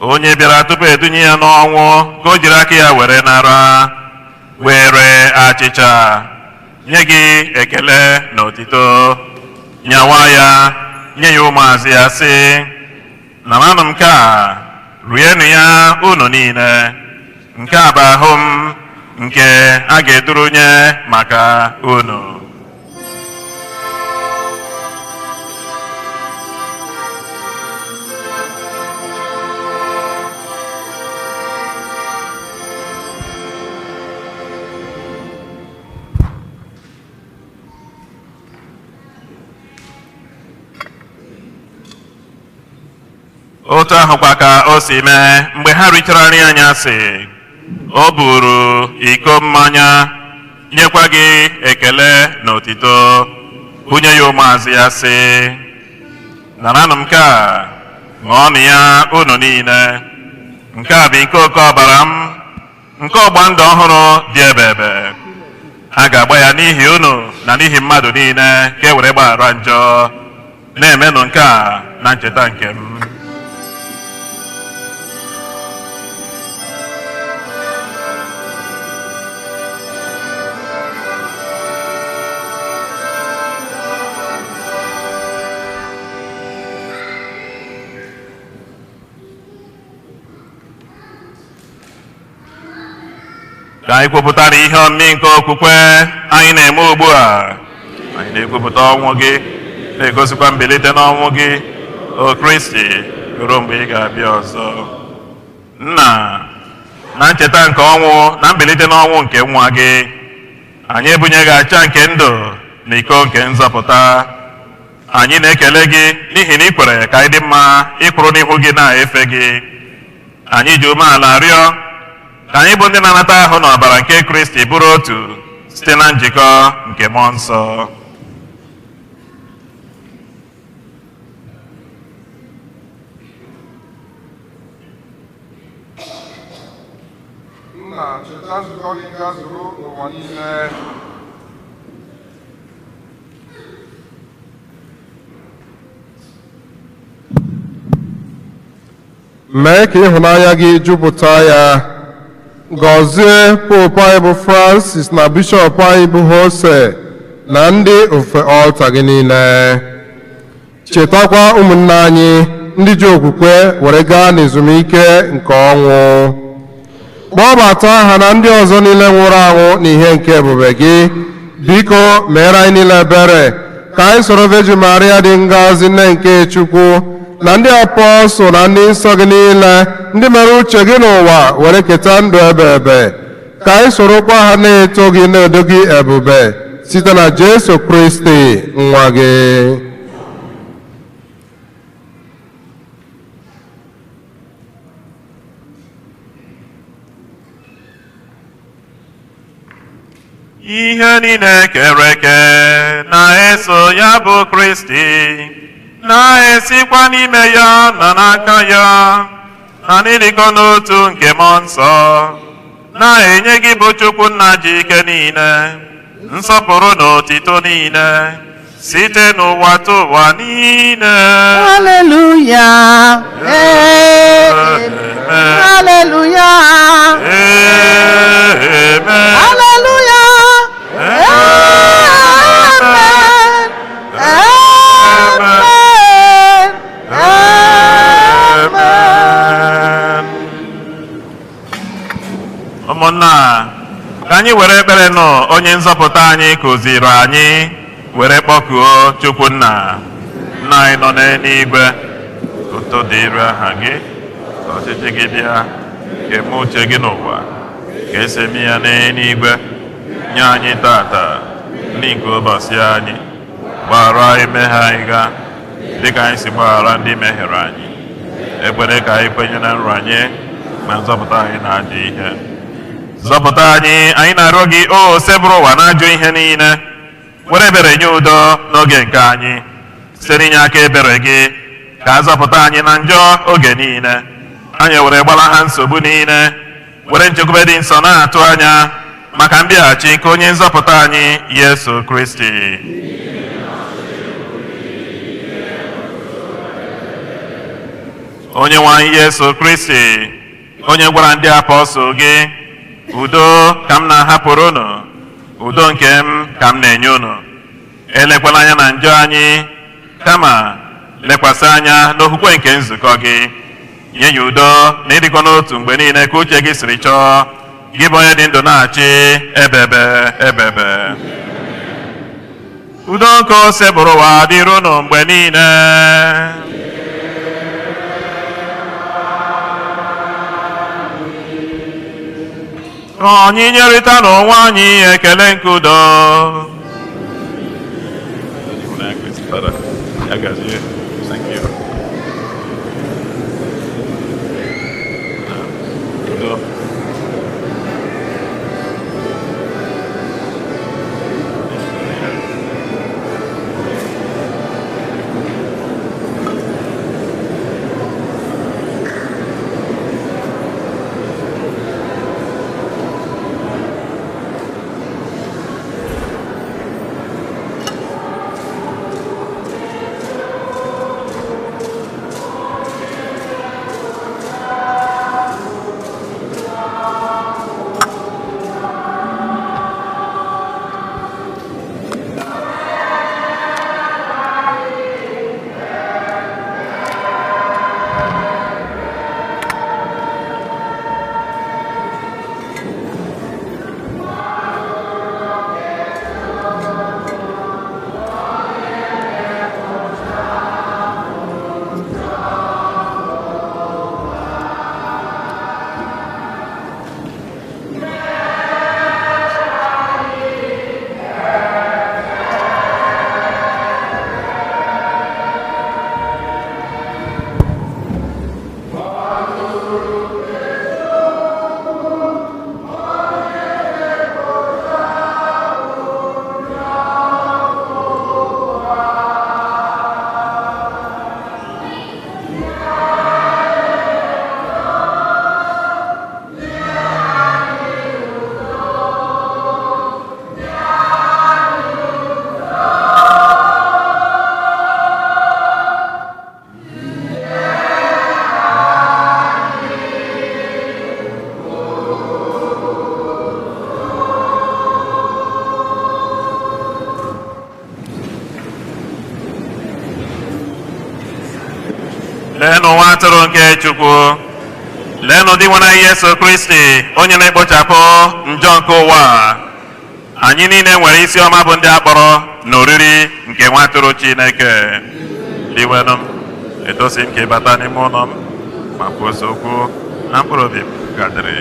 onye bịara tupu edunye ya n'ọnwụ ka o jiri aka ya were nara, were achịcha, nye gị ekele na otito, nyawa ya. nye ya ụmụazụ ya, sị: "Naranụ nke a, rienụ ya unu niile. Nke a bụ ahụ m nke a ga-eduru nye maka unu." Otu ahụkwa ka o si mee mgbe ha richara nri anyasị, o buru iko mmanya, nyekwa gị ekele na otito, bunye ya ụmụazụ ya, sị: "Naranụ nke a, ṅụọnụ ya unu niile. Nke a bụ iko oke ọbara m nke ọgba ndụ ọhụrụ dị ebe ebe. A ga-agba ya n'ihi unu na n'ihi mmadụ niile ka e were gbaghara njọ. Na-emenụ nke a na ncheta nke m." Ka anyị kwupụtara ihe omimi nke okwukwe anyị na-eme ugbu a. Anyị na-ekwupụta ọnwụ gị, na-egosikwa mbilite n'ọnwụ gị, o Kristi, ruo mgbe ị ga-abịa ọzọ. Nna, na ncheta nke ọnwụ na mbilite n'ọnwụ nke nwa gị, anyị ebunye gị acha nke ndụ na iko nke nzọpụta. Anyị na-ekele gị n'ihi na ị kwere ka anyị dị mma ịkwụrụ n'ihu gị na-efe gị. Anyị ji umeala rịọ ka anyị bụ ndị na-anata ahụ na ọbara nke Kristi bụrụ otu site na njikọ nke Mmụọ Nsọ. Nna, cheta nzukọ gị gazuru ụwa niile. Mee ka ịhụnanya gị jupụta ya. Gọzie Popu anyị bụ Francis na Bishọp anyị bụ Jose na ndị ofe ọlta gị niile. Chetakwa ụmụnne anyị ndị ji okwukwe were gaa n'ezumike nke ọnwụ. Kpọbata ha na ndị ọzọ niile nwụrụ anwụ n'ihe nke ebube gị. Biko meere anyị niile ebere ka anyị soro Virgin Maria dị ngọzi, nne nke Chukwu, na ndị apọstụl na ndị nsọ gị niile ndị mere uche gị n'ụwa were keta ndụ ebe ebe, ka anyị sorokwa ha na-eto gị, na-edo gị ebube, site na Jesu Kristi nwa gị. Ihe niile kere eke na-eso ya bụ Kristi, na-esikwa n'ime ya na n'aka ya na n'ịdịkọ n'otu nke Mmụọ Nsọ, na-enye gị bụ Chukwu Nna ji ike niile nsọpụrụ na otito niile site n'ụwa tụ ụwa niile. Hallelujah. Amen. Hallelujah. Amen. Hallelujah. Amen. Amen. Amen. Ụmụnna, ka anyị were ekpere nụ onye nzọpụta anyị kụziri anyị were kpọkuo Chukwu Nna. Nna anyị nọ n'eluigwe, uto dịrị aha gị, ka ọchịchị gị bịa, ka eme uche gị n'ụwa ka esi eme ya n'eluigwe. Nye anyị tata nri nke ụbọchị anyị. Gbaghara anyị mmehie anyị ga dịka anyị si gbaghara ndị mehiere anyị. Ekwere ka anyị kwenye na nranye, ma nzọpụta anyị na-ajọ ihe. Zọpụta anyị, anyị na-arịọ gị, o sebụrụ ụwa na-ajọ ihe niile, were ebere nye udo n'oge nke anyị. Site n'inye aka ebere gị, ka a zọpụta anyị na njọ oge niile, anyị were gbalaha nsogbu niile, were nchekwube dị nsọ na-atụ anya maka mbịaghachi nke onye nzọpụta anyị Yesu Kristi. Onye nwe anyị Yesu Kristi, onye gwara ndị apọstụl gị, "Udo ka m na-ahapụrụ unu, udo nke m ka m na-enye unu," elekwala anya na njọ anyị, kama Lekwasị anya n'okwukwe nke nzukọ gị, nye ya udo na ịdịkọ n'otu mgbe niile ka uche gị siri chọọ, gị bụ onye dị ndụ na-achị ebebe ebebe. Udo nke Osebụrụwa dịrị unu mgbe niile. Ka anyị nyerịta n'onwe anyị ekele nke udo. Thank you. Udo. Leenụ nwa atụrụ nke Chukwu, leenụ dị nwe anyị Yesu Kristi, onye na-ekpochapụ njọ nke ụwa. Anyị niile nwere isi ọma bụ ndị akpọrọ n'oriri nke nwa atụrụ Chineke. Liwenụ m, etosi m ka ị bata n'ime ụlọ m, ma kwuo okwu na mkpụrụ obi m gadịrị.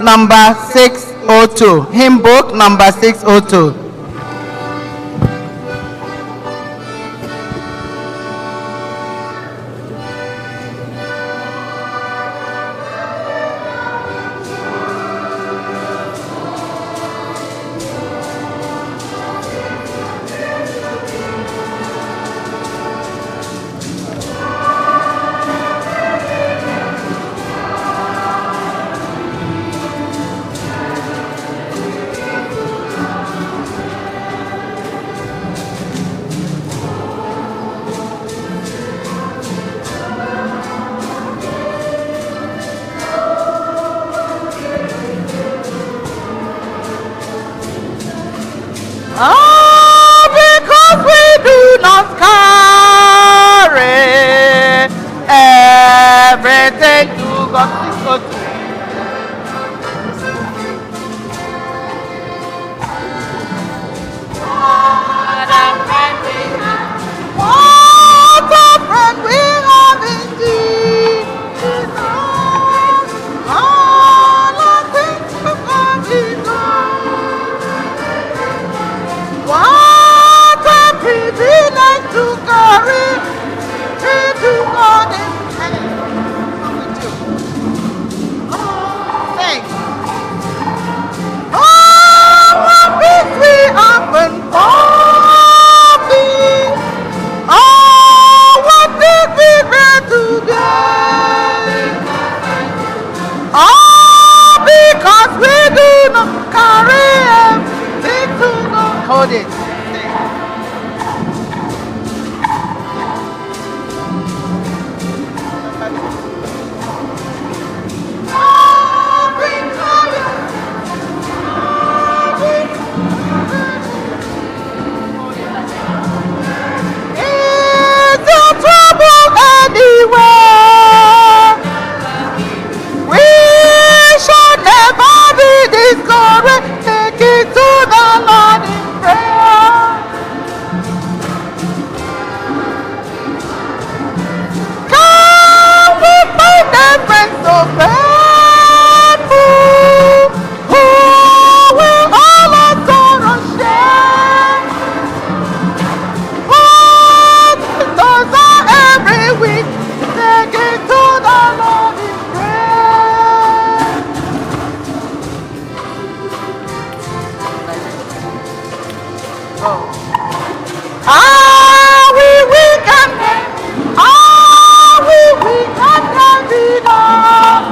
number 602. Hymn book number 602. Oh, because we do not carry everything to God. 602. What a friend we have in Jesus. All our things to God we go. What a privilege to carry to God in heaven. With you. Thanks. Oh, what peace we have in forfeit. Oh, what did we bear today? Oh, because we do not carry everything to God. Hold it. Is your trouble anywhere? We shall never be discouraged. Take it to the Lord in prayer. Can we find a friend so faithful who will all our sorrows share? Those are every week. Take it to the Lord in prayer. Are we weak and are we weak and heavy down?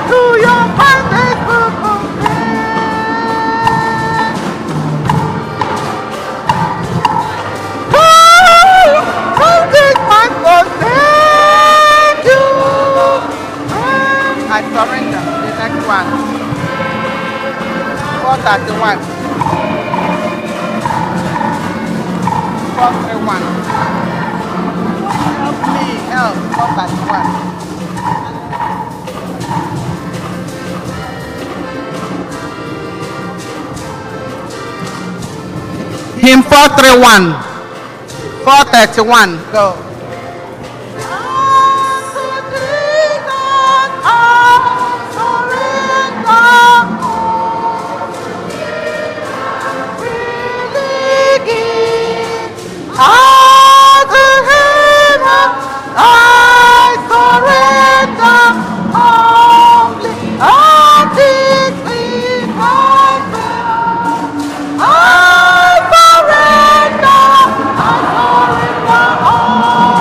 To your perfect I surrender. The next one. 431. 431. Help me, help. 431. Hymn 431. 431. Go. I surrender humbly. I surrender, I surrender all.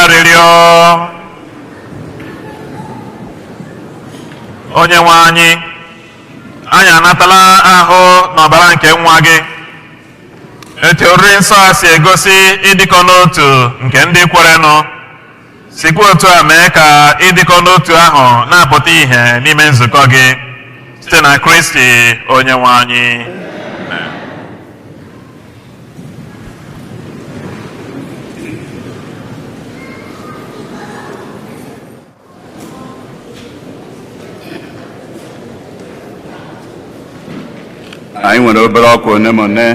Arịrịọ. Onye nwe anyị, anyị anatala ahụ n'ọbara nke nwa gị. Etu oriri nsọ a si egosi ịdịkọ n'otu nke ndị kwerenụ, sikwa otu a mee ka ịdịkọ n'otu ahụ na-apụta ìhè n'ime nzukọ gị, site na Kristi onye nwe anyị. Anyị nwere obere ọkwa one ma one,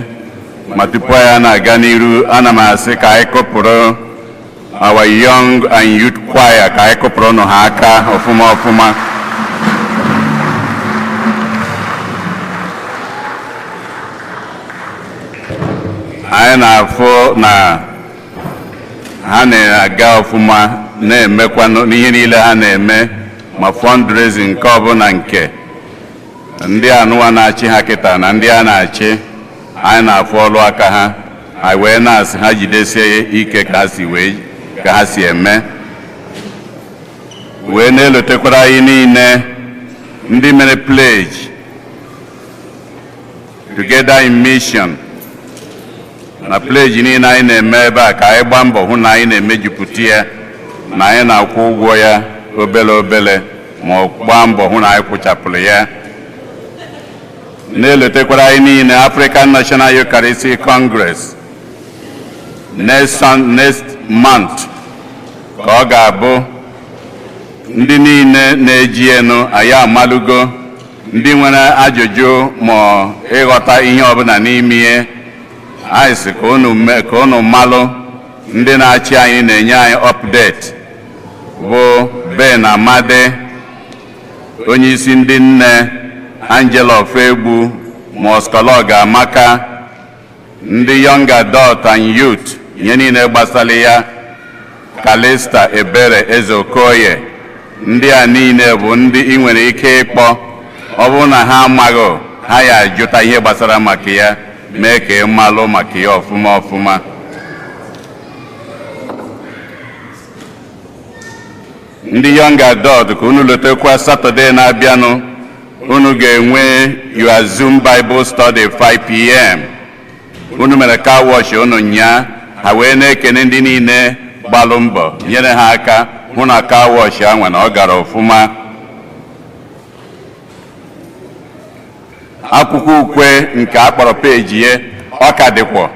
ma tupu anyị na-aga n'iru, ana m asị ka anyị kụpụrụ our young and youth choir, ka anyị kụpụrụ nụ ha aka ọfụma ọfụma. Anyị na-afụ na ha na-aga ọfụma, na-emekwa n'ihe niile ha na-eme, ma fundraising nke ọbụla nke ndị anụwa na-achị ha kịta na ndị a na-achị. Anyị na-afụ ọlụ aka ha. Anyị wee na-asị ha jidesie ike ka ha si wee ka ha si eme, wee na-elotekwara anyị niile ndị mere pledge Together in Mission na pledge niile anyị na-eme ebe a, ka anyị gbaa mbọ hụ na anyị na-emejupụta ya, na anyị na-akwụ ụgwọ ya obele obele, ma ọ gbaa mbọ hụ na anyị kwụchapụrụ ya. Na-elotekwara anyị niile African National Eucharistic Congress next month ka ọ ga-abụ. Ndị niile na-eji enu anyị amalụgo, ndị nwere ajụjụ ma ịghọta ihe ọbụla n'ime ihe anyị sị ka unu malụ, ndị na-achị anyị na-enye anyị update bụ Ben Amadi, onye isi ndị nne, Angela Ofegbu, Moskolog Amaka, ndị young adult and youth, ihe niile gbasara ya, Kalista Ebere Eze Okoye. Ndị a niile bụ ndị ị nwere ike ịkpọ. Ọ bụrụ na ha amaghị, ha ya ajụta ihe gbasara maka ya, mee ka ị malụ maka ya ọfụma ọfụma. Ndị young adult, ka unu lotekwa, Saturday na-abịanụ unu ga-enwe your Zoom Bible study 5 p.m. Unu mere car wash unu nyaa, ha wee na-ekene ndị niile gbalụ mbọ nyere ha aka hụ na car wash ahụ na ọ gara ọfụma. Akwụkwọ ukwe nke a kpọrọ peji ya, ọ ka dịkwa.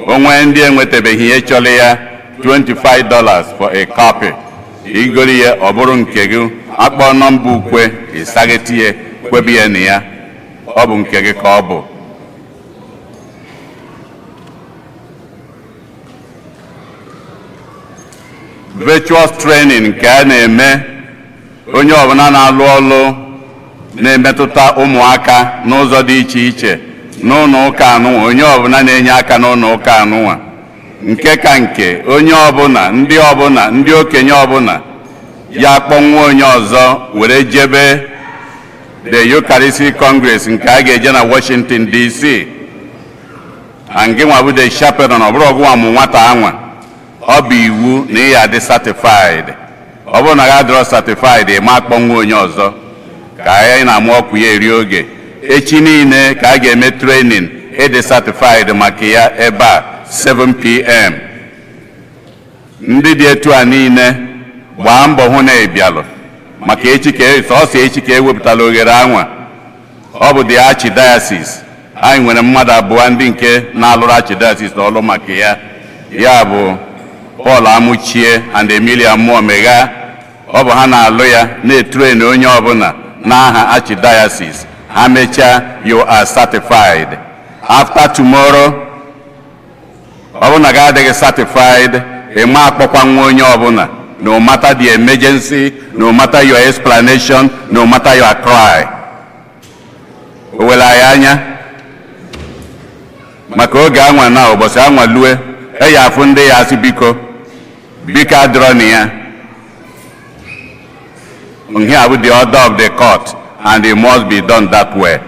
Onwe ndị enwetabeghị ihe chọrọ ya, $25 for a copy. Igori ya, ọ bụrụ nke gị. Akpọ nọmba ukwe, ịsagheti ya, kwebe ya na ya, ọ bụ nke gị ka ọ bụ. Virtual training nke a na-eme, onye ọbụla na-alụ ọlụ na-emetụta ụmụaka n'ụzọ dị iche iche n'ụlọ ụka anụnwa, onye ọbụla na-enye aka n'ụlọ ụka anụnwa, nke ka nke onye ọbụla, ndị ọbụla, ndị okenye ọbụla ya akpọnwụ onye ọzọ were jebe the Eucharistic Congress nke a ga-eje na Washington DC, and gị nwa bụ the chaperone, ọ bụrụ ọgụnwa mụ nwata anwa, ọ bụ iwu na ị ya adị certified. Ọ bụrụ na ya adịrọ certified, ị ma akpọnwụ onye ọzọ. Ka anyị na-amụ ọkụ ya eri oge, echi niile ka a ga-eme training ịdị certified maka ya ebe a 7 p.m. Ndị dị etu a niile, gbaa mbọ hụ na ị bịalụ maka echi, ka sọọsọ echi ka ewepụtala oghere anwa. Ọ bụ the archdiocese. Anyị nwere mmadụ abụọ ndị nke na-alụrụ archdiocese ọlụ maka ya, ya bụ Paul Amuchie and Emilia Muomegha. Ọ bụ ha na-alụ ya, na-etrain onye ọbụla n'aha archdiocese. Ha mechaa, you are certified. After tomorrow, ọ bụrụ na gị adịghị certified, ị ma akpọkwa nwa onye ọbụla, no matter the emergency, no matter your explanation, no matter your cry. O were anyị anya maka oge anwa na ụbọchị anwa lue, eya afụ ndị ya asị biko biko adịrọ na ya. Here bụ the order of the court, and it must be done that way.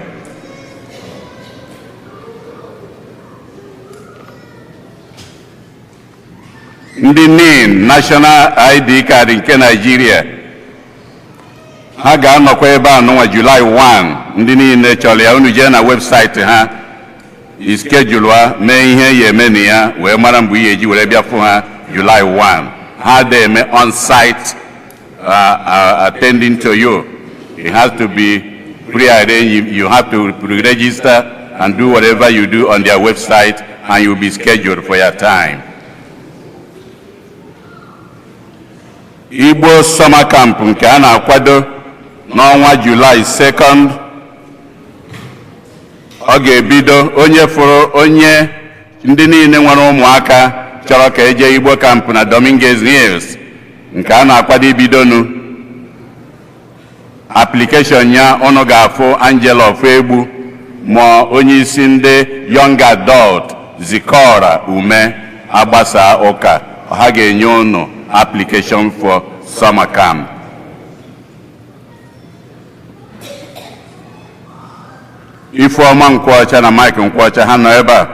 Ndị NIN, National ID Card nke Nigeria, ha ga-anọkwa ebe a n'ọnwa July 1. Ndị niile chọrọ ya, unu jee na website ha, ischedule mee ihe ya eme na ya wee mara mgbe ihe eji were bịa fụ ha July 1. Ha dị eme on site attending to you. It has to be pre-arranged. You have to pre-register and do whatever you do on their website, and you'll be scheduled for your time. Igbo Summer Camp nke a na-akwado n'ọnwa July 2nd, ọ ga-ebido. Onye fụrụ onye, ndị niile nwere ụmụaka chọrọ ka eje Igbo Camp na Dominguez Hills nke a na-akwado ibidonu, application ya, ụnụ ga-afụ Angela Ofegbu ma onye isi ndị Young Adult Zikora Ume. Agbasa ụka, ha ga-enye ụnụ application for summer camp. Ifeọma Nkwọcha na Mike Nkwọcha, ha nọ ebe a?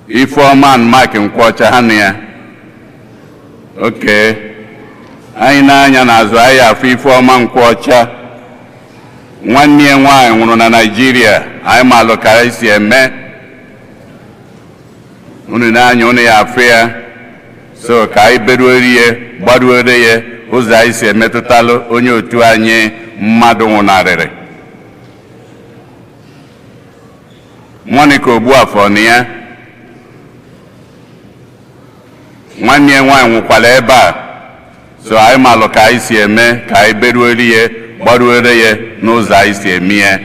Ifeọma and Mike Nkwọcha, ha nọ ya? Okay, anyị na-anya n'azụ, anyị afụ Ifeọma Nkwọcha. Nwanne ya nwaanyị nwụrụ na Naịjirịa. Anyị malụ ka anyị si eme. Unu na-anya, unu ya afụ ya. So ka anyị beruore ya, gbaruore ya ụzọ anyị si emetụtalụ onye otu anyị mmadụ nwụnarịrị. Monica Ogbuafọ na ya, nwanne ya nwaanyị nwụkwara ebe a. So anyị malụ ka anyị si eme, ka anyị beruore ya, gbaruore ya n'ụzọ anyị si eme ya.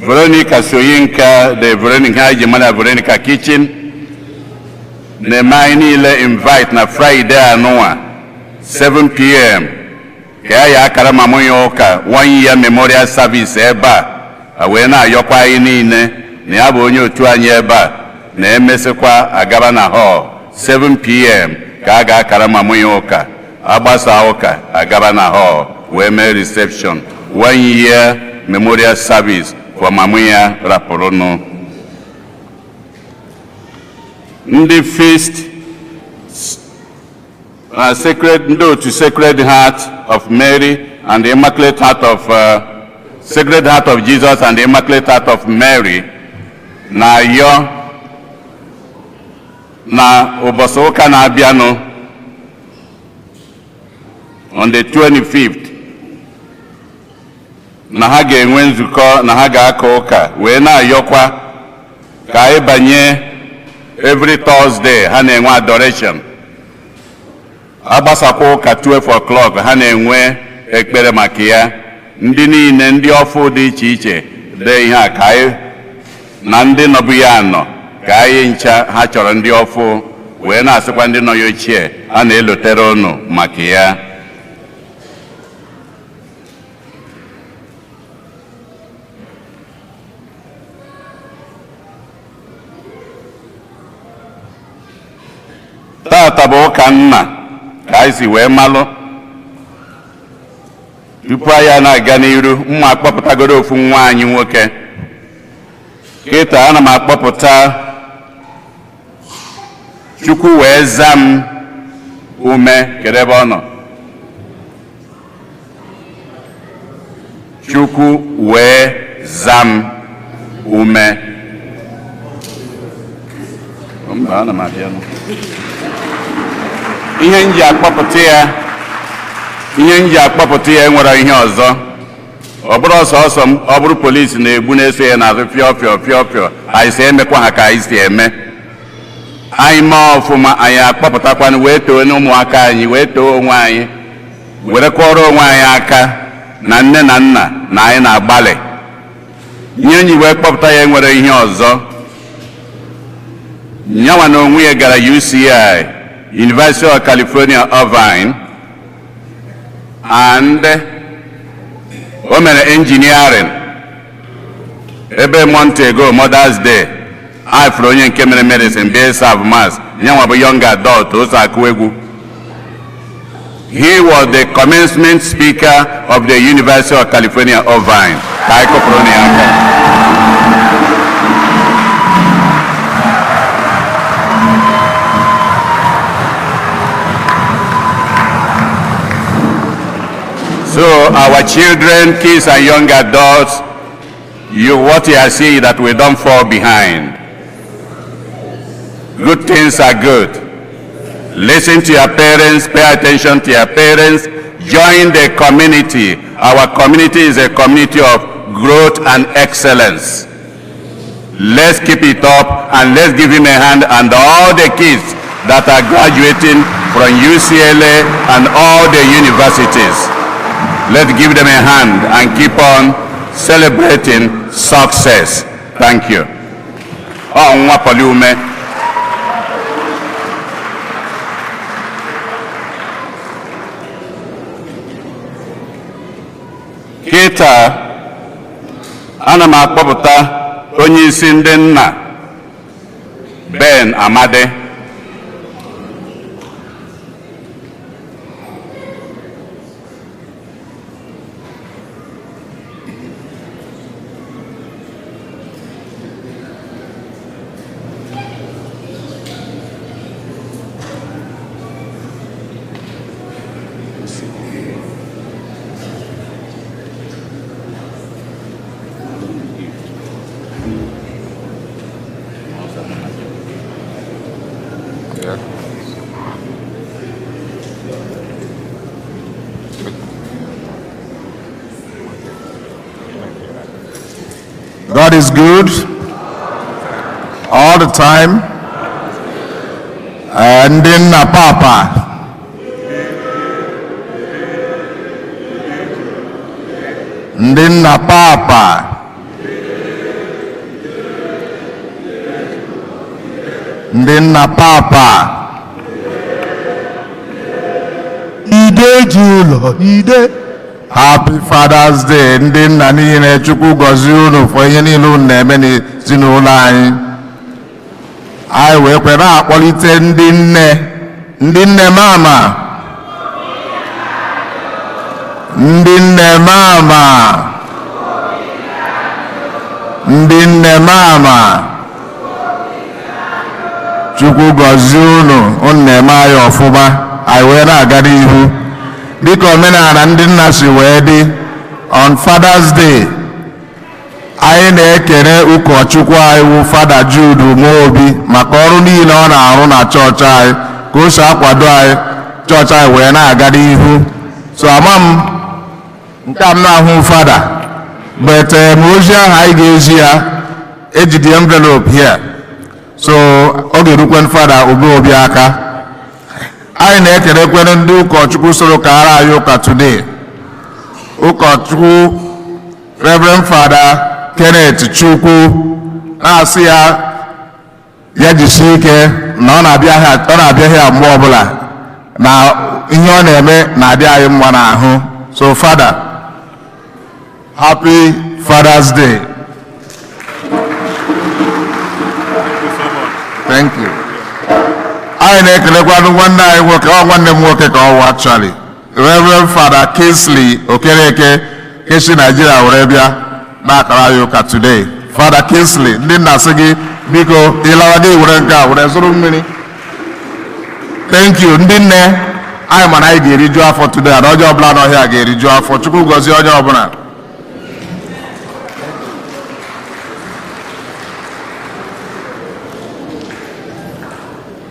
Veronica Soyinka, the Veronica anyị ji mara Veronica Kitchen, na-eme anyị niile invite na Friday anụnwa 7 p.m. ka ya ya akara mamụ ya ụka one year memorial service ebe a wee na-ayọkwa anyị niile na ya bụ onye otu anyị ebe a na-emesịkwa agaba na hall. 7 p.m. ka a ga-akara mamụ ya ụka. Agbasa ụka, agaba na hall wee mee reception, one year memorial service for mamụ ya rapụrụnụ. Ndị feast sacred, ndị otu Sacred Heart of Mary and the Immaculate Heart of Sacred Heart of Jesus and the Immaculate Heart of Mary na-ayọ na ụbọchị ụka na-abịanụ, on the 25th, na ha ga-enwe nzukọ, na ha ga-aka ụka wee na-ayọkwa ka anyị banye. Every Thursday ha na-enwe adoration. Agbasakwa ụka 12 o'clock, ha na-enwe ekpere maka ya. Ndị niile, ndị ọfụ dị iche iche dee ihe a, ka anyị na ndị nọbụ ya anọ, ka anyị ncha. Ha chọrọ ndị ọfụ, wee na-asịkwa ndị nọ ya ochie a na-elotere ụnụ maka ya. Tata bụ ụka nna ka anyị si wee malụ. Tupu anyị na-aga n'iru, mma akpọpụtagoro ofu nwa anyị nwoke kịta. Ana m akpọpụta Chukwu wee zaa m ume. Kedu ebe ọ nọ? Chukwu wee zaa m ume. Mba, ana m abịanụ. Ihe m ji akpọpụta ya, ihe m ji akpọpụta ya enwere ihe ọzọ. Ọ bụrụ ọsọsọ ọ bụrụ polisi na-egbu na-eso ya n'azụ fịọ fịọ fịọ fịọ, anyị si emekwa ha ka anyị si eme. Anyị mee ọfụma, anyị akpọpụtakwanụ wee too n'ụmụaka anyị, wee too onwe anyị, were kọrọ onwe anyị aka na nne na nna na anyị na-agbalị. Ihe nyi wee kpọpụta ya enwere ihe ọzọ. Nyanwa na onwe ya gara UCI, University of California Irvine, and o mere engineering. Ebe month ago, Mother's Day, anyị fụrụ onye nke mere medicine bịa serve mass. Nyanwa bụ young adult o so akụ egwu. He was the commencement speaker of the University of California Irvine. Ka anyị kụpụrụ na ya aka. So our children, kids and young adults, you, what you are seeing is that we don't fall behind. Good things are good. Listen to your parents, pay attention to your parents, join the community. Our community is a community of growth and excellence. Let's keep it up and let's give him a hand and all the kids that are graduating from UCLA and all the universities. Let's give them a hand and keep on celebrating success. Thank you. Oh, nwa Ume. Kịta ana m akpọpụta onye isi ndị nna, Ben Amadi. God is good all the time. Ndị nna papa, ndị nna papa, ndị nna papa. Ide ji ụlọ ide. Happy Father's Day, ndị nna niile. Chukwu gọzie unu for ihe niile unu na-eme n'ezinụlọ anyị. Anyị wee kwere akpọlite ndị nne, ndị nne mama, ndị nne mama, ndị nne mama. Chukwu gọzie unu, unu na-eme anyị ọfụma, anyị wee na-aga n'ihu. Dịka omenala ndị nna si wee dị, on Father's Day, anyị na-ekene ụkọchukwu anyị wụ Fada Jude Umeobi maka ọrụ niile ọ na-arụ na chọọchị anyị, ka o si akwado anyị, chọọchị anyị wee na-aga n'ihu. So ama m nke a m na-ahụ Fada, but ozi ahụ anyị ga-ezi ya eji the envelope here, so ọ ga-erukwe Fada Umeobi aka. Anyị na-ekelekwe ndị ụkọchukwu soro kara anyị ụka today. Ụkọchukwu Reverend Fada Kenneth Chukwu, na-asị ya ya jisie ike na ọ na-abịaghị ya mgbe ọbụla, na ihe ọ na-eme na-adị anyị mma n'ahụ. So Fada, happy Father's Day. Thank you. Anyị na-ekelekwanụ nwanne anyị nwoke, ọ nwanne m nwoke ka ọ wụ actually, Reverend Fada Kingsley Okereke kesi Nigeria were bịa na-akara anyị ụka today. Fada Kingsley, ndị nna sị gị biko ịlawa gị were nke a were zụrụ mmiri. Thank you. Ndị nne anyị, mana anyị ga-eriju afọ today, and onye ọbụla n'ọhịa ga-eriju afọ. Chukwu gọzie onye ọbụla.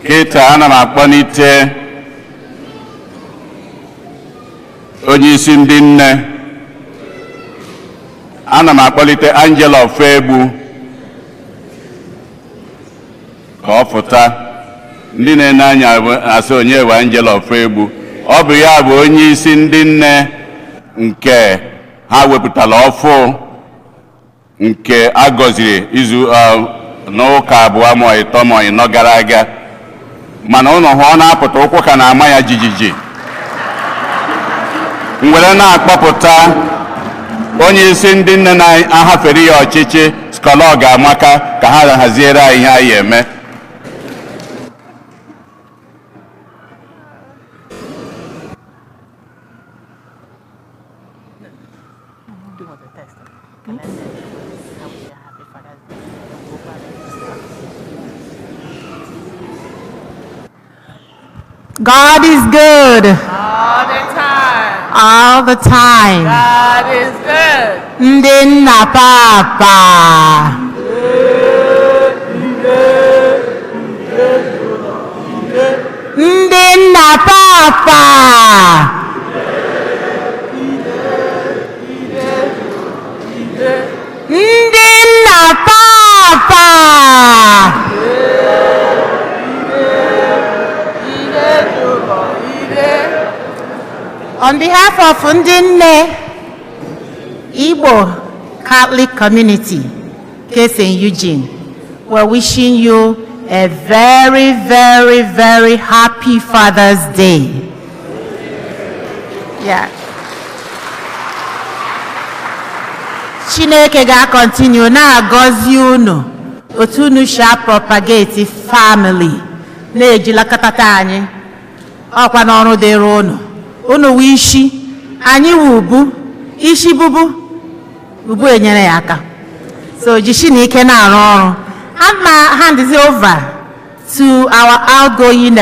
Kịta ana m akpọlite onye isi ndị nne. Ana m akpọlite Angela Ofegbu ka ọ fụta. Ndị na-ene anya asị, onye bụ Angela Ofegbu? Ọ bụ ya bụ onye isi ndị nne nke ha wepụtara ọfụ, nke a gọziri izu n'ụka 2 ma 3 ma 4 gara aga. Mana ụnụ hụ ọ na-apụta, ụkwụ ka na-ama ya jijiji. M were na-akpọpụta onye isi ndị nne na-ahafere ya ọchịchị, Skolog Amaka, ka ha haziere anyị ihe anyị eme. God is good. All the time. All the time. God is good. Ndị nna papa. Ndị nna papa. Ndị nna papa. On behalf of ndị nne Igbo Catholic Community, St. Eugene, we're wishing you a very, very, very happy Father's Day. Yeah. Chineke ga-continue na-agọzi unu otu unu si propagate family na-ejilakọtata anyị ọkwa n'ọrụ dịrị unu. Unu wụ isi, anyị wụ ubu, isi bubu, ubu enyere ya aka. So jishi na ike na-arụ ọrụ. Ama hand is over to our outgoing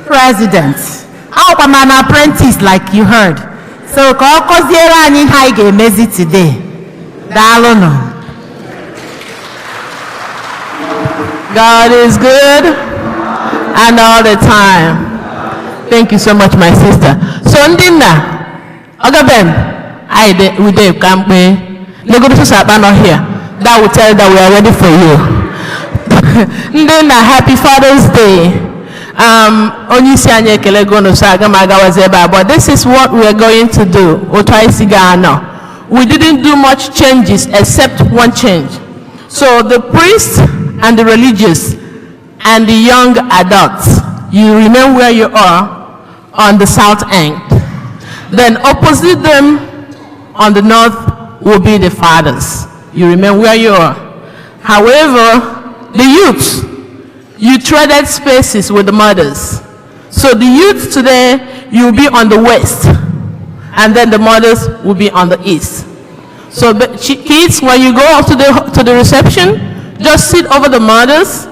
president. Awụkwa m an apprentice, like you heard. So ka ọ kọziere anyị ihe anyị ga-emezi today. Daalụnụ. God is good and all the time. Thank you so much, my sister. So ndị nna, Oga Ben, I dey we dey kampe. Legodo sisa akpa nọ here. That will tell that we are ready for you. Ndị nna, happy Father's Day. Onye isi anyị ekelego unu, so aga m agawazi ebe a, but this is what we are going to do. Otu anyị si ga-anọ. We didn't do much changes except one change. So the priest and the religious and the young adults, you remain where you are on the south end. Then opposite them on the north will be the fathers. You remain where you are. However, the youth, you traded spaces with the mothers. So the youth today, you'll be on the west, and then the mothers will be on the east. So kids, when you go up to the reception, just sit over the mothers,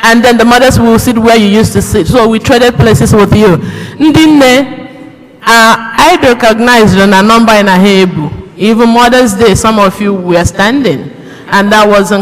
and then the mothers will sit where you used to sit. So we traded places with you. Ndị nne, I recognize na number in Ahebu. Even Mother's Day, some of you were standing, and that was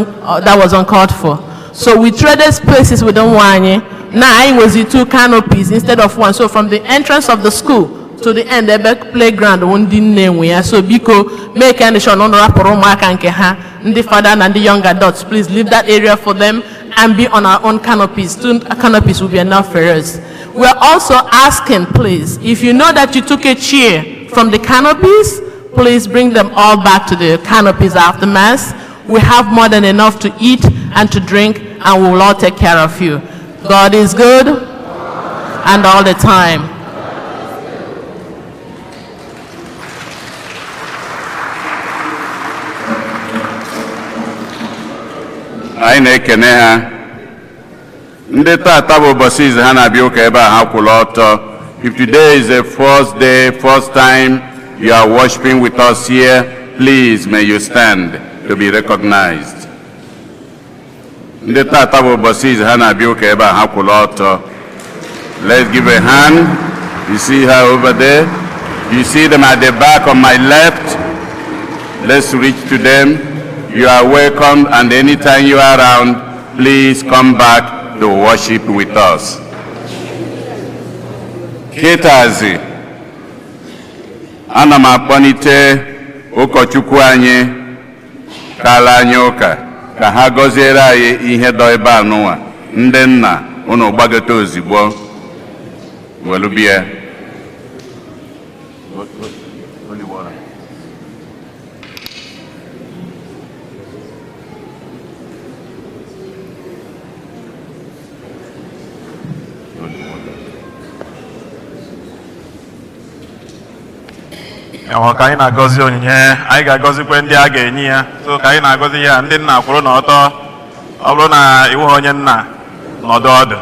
uncalled for. So we traded places with Nwanyị. Now I was two canopies instead of one. So from the entrance of the school to the end, ebe playground wụ ndị nne nwe ya. So biko, make any sure na unu rapụrụ ụmụaka nke ha. Ndị father and the young adults, please leave that area for them and be on our own canopies. Two canopies will be enough for us. We are also asking, please, if you know that you took a chair from the canopies, please bring them all back to the canopies after Mass. We have more than enough to eat and to drink, and we will all take care of you. God is good and all the time. Anyị na-ekene ha. Ndị tata bụ ụbọchị izu ha na-abịa ụka ebe a, ha kwụrụ ọtọ. If today is the first day, first time you are worshiping with us here, please may you stand to be recognized. Ndị tata bụ ụbọchị izu ha na-abịa ụka ebe a, ha kwụrụ ọtọ. Let's give a hand. You see her over there? You see them at the back on my left? Let's reach to them. You are welcome, and anytime you are around, please come back to worship with us. Kịtazi, ana m akpọlite ụkọchukwu anyị kala anyị ụka ka ha gọziere anyị ihe dọ ebe a nụnwa. Ndị nna, unu gbagote ozigbo welu bịa. Holy water. Holy water. Ọ ka anyị na-agọzi onyinye, anyị ga-agọzikwa ndị a ga-enye ya. So ka anyị na-agọzi ya, ndị nna kwụrụ n'ọtọ. Ọ bụrụ na iwu onye nna, nọdụ ọdụ.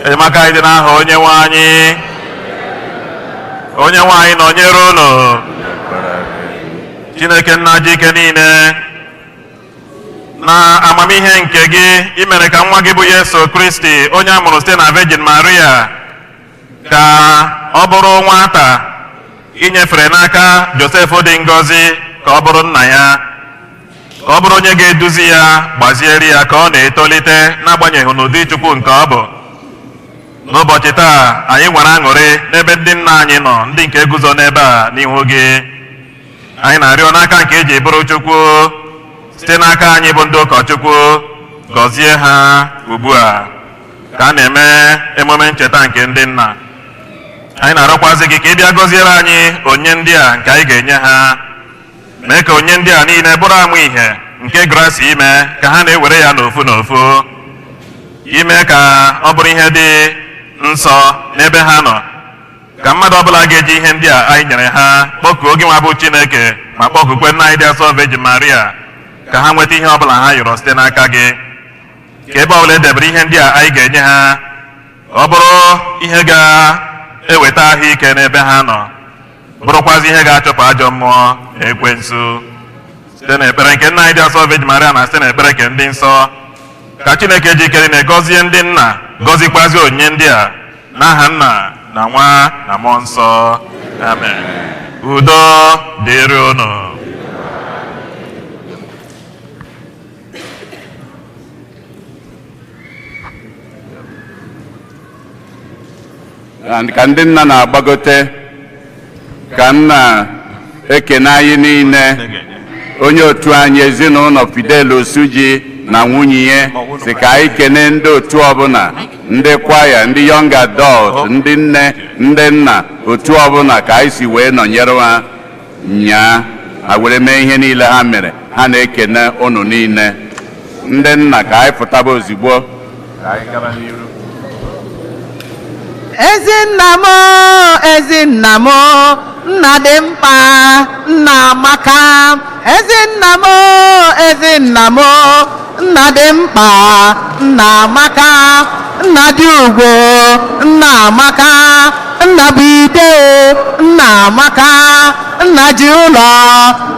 Enyemaka anyị dị n'aha Onye nwe anyị. Onye nwe anyị nọnyere unu. Chineke nna ji ike niile na amara. N'amamihe nke gị, ị mere ka nwa gị bụ Yesu Kristi, onye a mụrụ site na Virgin Maria, ka ọ bụrụ nwata ị nyefere n'aka Josef dị ngọzi ka ọ bụrụ nna ya, ka ọ bụrụ onye ga-eduzi ya, gbaziere ya ka ọ na-etolite n'agbanyeghị n'ụdị Chukwu nke ọ bụ. N'ụbọchị taa, anyị nwere aṅụrị n'ebe ndị nna anyị nọ, ndị nke guzo n'ebe a n'ihu gị. Anyị na-arịọ n'aka nke eji bụrụ Chukwu, site n'aka anyị bụ ndị ụkọchukwu, gọzie ha ugbu a ka a na-eme emume ncheta nke ndị nna. Anyị na-arịọkwazị gị ka ị bịa gọziere anyị onyinye ndị a nke anyị ga-enye ha. Mee ka onyinye ndị a niile bụrụ amụ ihe nke grasi, ime ka ha na-ewere ya n'ofu n'ofu, ime ka ọ bụrụ ihe dị nsọ n'ebe ha nọ, ka mmadụ ọbụla ga-eji ihe ndị a anyị nyere ha kpọkuo gị nwa bụ Chineke, ma kpọkukwe nna anyị dị asọ Virgin Maria, ka ha nweta ihe ọbụla ha yọrọ site n'aka gị. Ka ebe ọbụla edebere ihe ndị a anyị ga-enye ha, ọ bụrụ ihe ga-eweta ahụike n'ebe ha nọ, bụrụkwazị ihe ga-achụpụ ajọ mmụọ na ekwensu. Site n'ekpere nke nna anyị dị asọ Virgin Maria na site n'ekpere nke ndị nsọ, ka Chineke jikere na-egọzie ndị nna, gọzikwazi onyinye ndị a, n'aha Nna na Nwa na Mmụọ Nsọ. Amen. Udo dịrị unu. Ka ndị nna na-agbagote, ka nna ekene anyị niile. Onye otu anyị, ezinụlọ Fidel Osuji na nwunye ya, si ka anyị kene ndị otu ọbụla, ndị kwaya, ndị young adult, ndị nne, ndị nna, otu ọbụla ka anyị si wee nọnyere ha nyaa ha were mee ihe niile ha mere. Ha na-ekene unu niile. Ndị nna, ka anyị pụtaba ozugbo. Ezinna m, ezinna m, nna dị mkpa, nna amaka. Ezinna m, ezinna m, nna dị mkpa, nna amaka. Nna dị ugwo, nna amaka. Nna bụ ide, nna amaka. Nna ji ụlọ,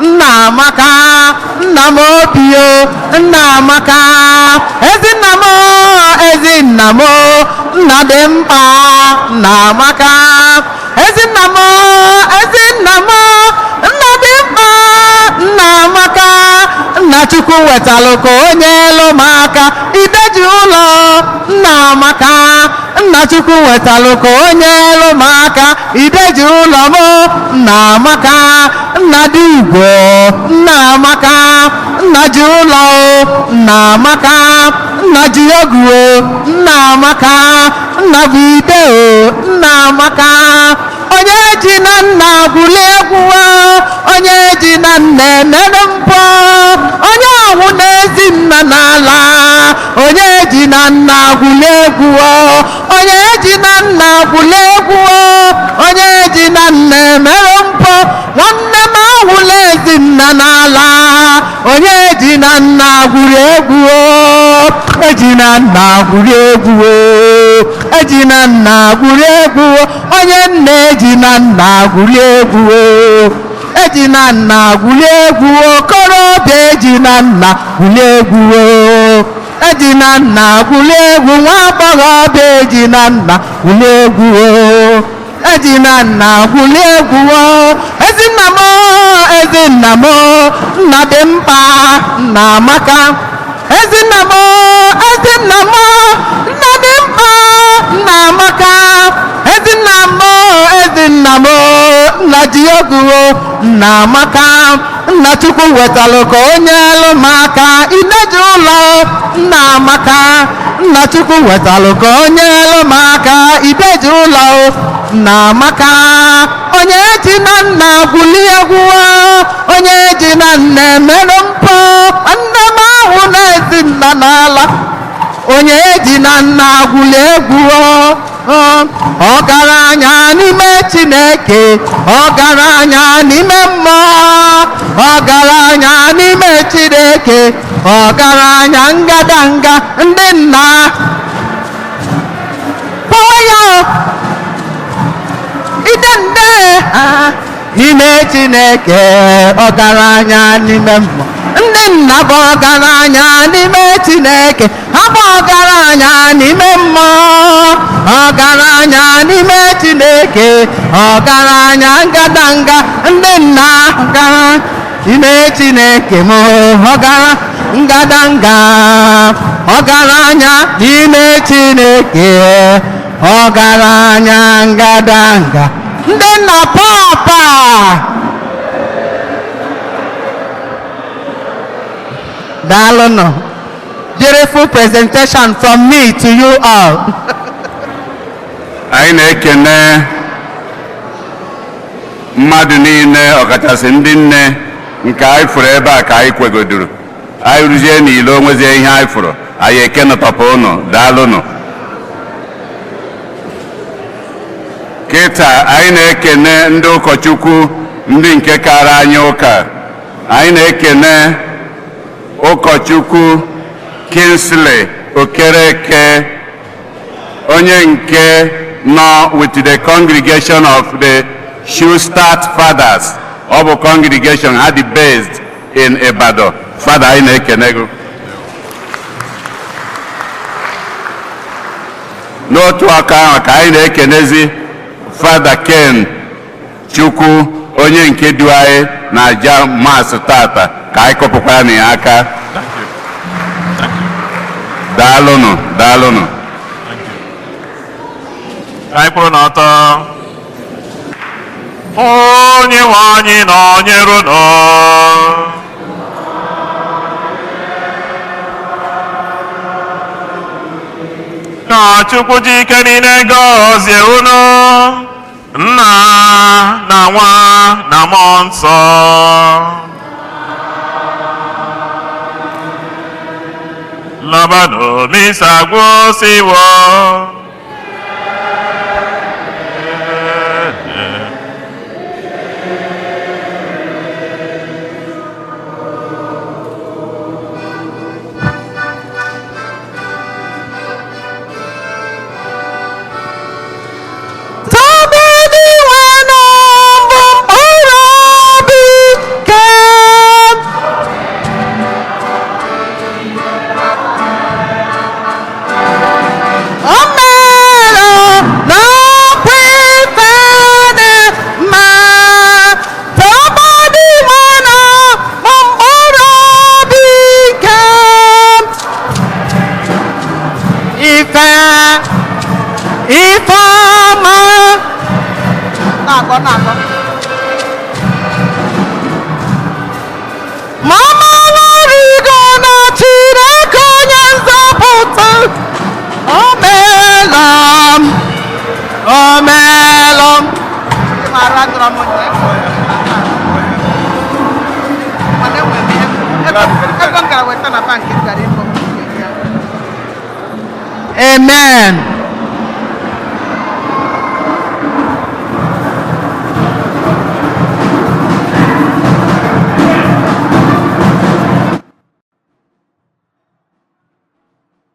nna amaka. Nna m obi, nna amaka. Ezinna m, ezinna m, nna dị mkpa, nna amaka. Ezinna m, ezinna m, nna dị mkpa, nna amaka. Nna Chukwu wetalụ ka onye elu m aka, ideji ụlọ, nna amaka. Nna Chukwu wetalụ ka onye elu m aka, ideji ụlọ m, nna amaka. Nna dị ugwo, nna amaka. Nna ji ụlọ, nna amaka. Nna ji ogu, nna amaka. Nna bụ ide, nna amaka. Onye ji na nna gwuli egwu, onye ji na nna emere mpụ, onye ọnwụ na-ezi nna n'ala. Onye ji na nna gwuli egwu, onye ji na nna gwuli egwu, onye ji na nna emere mpụ, nwanne m awụla ezi nna n'ala. Onye ji na nna gwuri egwu, eji na nna gwuri egwu, eji na nna gwuri egwu, onye nna eji na nna gwuri egwu, eji na nna gwuri egwu, okorobịa eji na nna gwuri egwu, eji na nna gwuri egwu, nwa agbọghọbịa eji na nna gwuri egwu, eji na nna gwuri egwu. Ezinna m, ezinna m, nna dị mkpa, nna amaka. Ezinna m, ezinna m, nna dị mkpa, nna amaka. Ezinna m, ezinna m, nna ji ogu, nna amaka. Nna Chukwu wetalụ ka onye elu m aka, ideji ụlọ, nna amaka. Nna Chukwu wetalụ ka onye elu m aka, ideji ụlọ, nna amaka. Onye ji na nna gwuli egwu, onye ji na nna emerụ mpụ, nne m ahụ na-ezi nna n'ala. Onye ji na nna gwuli egwu, ọgaranya n'ime Chineke, ọgaranya n'ime mmụọ, ọgaranya n'ime Chineke, ọgaranya ngadanga ndị nna. Kpọọ ya ide nde n'ime Chineke, ọgaranya n'ime mmụọ. Ndị nna bụ ọgaranya n'ime Chineke, ha bụ ọgaranya n'ime mmụọ, ọgaranya n'ime Chineke, ọgaranya ngadanga. Ndị nna ọgaranya n'ime Chineke m, ọgara ngadanga, ọgaranya n'ime Chineke, ọgaranya ngadanga. Ndị nna papa. Daalụnụ. Beautiful presentation from me to you all. Anyị na-ekene mmadụ niile, ọkachasị ndị nne nke anyị fụrụ ebe a. Ka anyị kwegoduru, anyị rụzie n'ilo, nwezie ihe anyị fụrụ, anyị ekenetọpụ ụnụ. Daalụnụ. Kịta anyị na-ekene ndị ụkọchukwu, ndị nke kara anyị ụka. Anyị na-ekene ụkọchukwu Kingsley Okereke, onye nke nọ with the congregation of the Schoenstatt Fathers. Ọ bụ congregation ha dị based in Ibadan. Fada, anyị na-ekene gị. N'otu aka ahụ ka anyị na-ekenezi Fada Ken Chukwu, onye nke du anyị na aja Mass tata. Ka anyị kụpụkwara na ya aka. Daalụnụ, daalụnụ. Ka anyị kwụrụ n'ọtọ. Onye nwe anyị nọnyere unu. Ka Chukwu ji ike niile gọzie unu, Nna na Nwa na Mmụọ Nsọ. Labanụ, misa gwụsịwo. Tobedi nwe bụ mkpụrụ obi nke m. O mere na ọkwa ife dị mma. Tobedi nwe bụ mkpụrụ obi nke m. Ife ife ọma. Na-agọ, na-agọ. Mama lọrịgo na Chineke onye nzọpụta. O meela m, o meela m. Ị maara adọrọ m nje. Mana enwere m ego m gara weta na bank m gara ịkpọ m ya. Amen.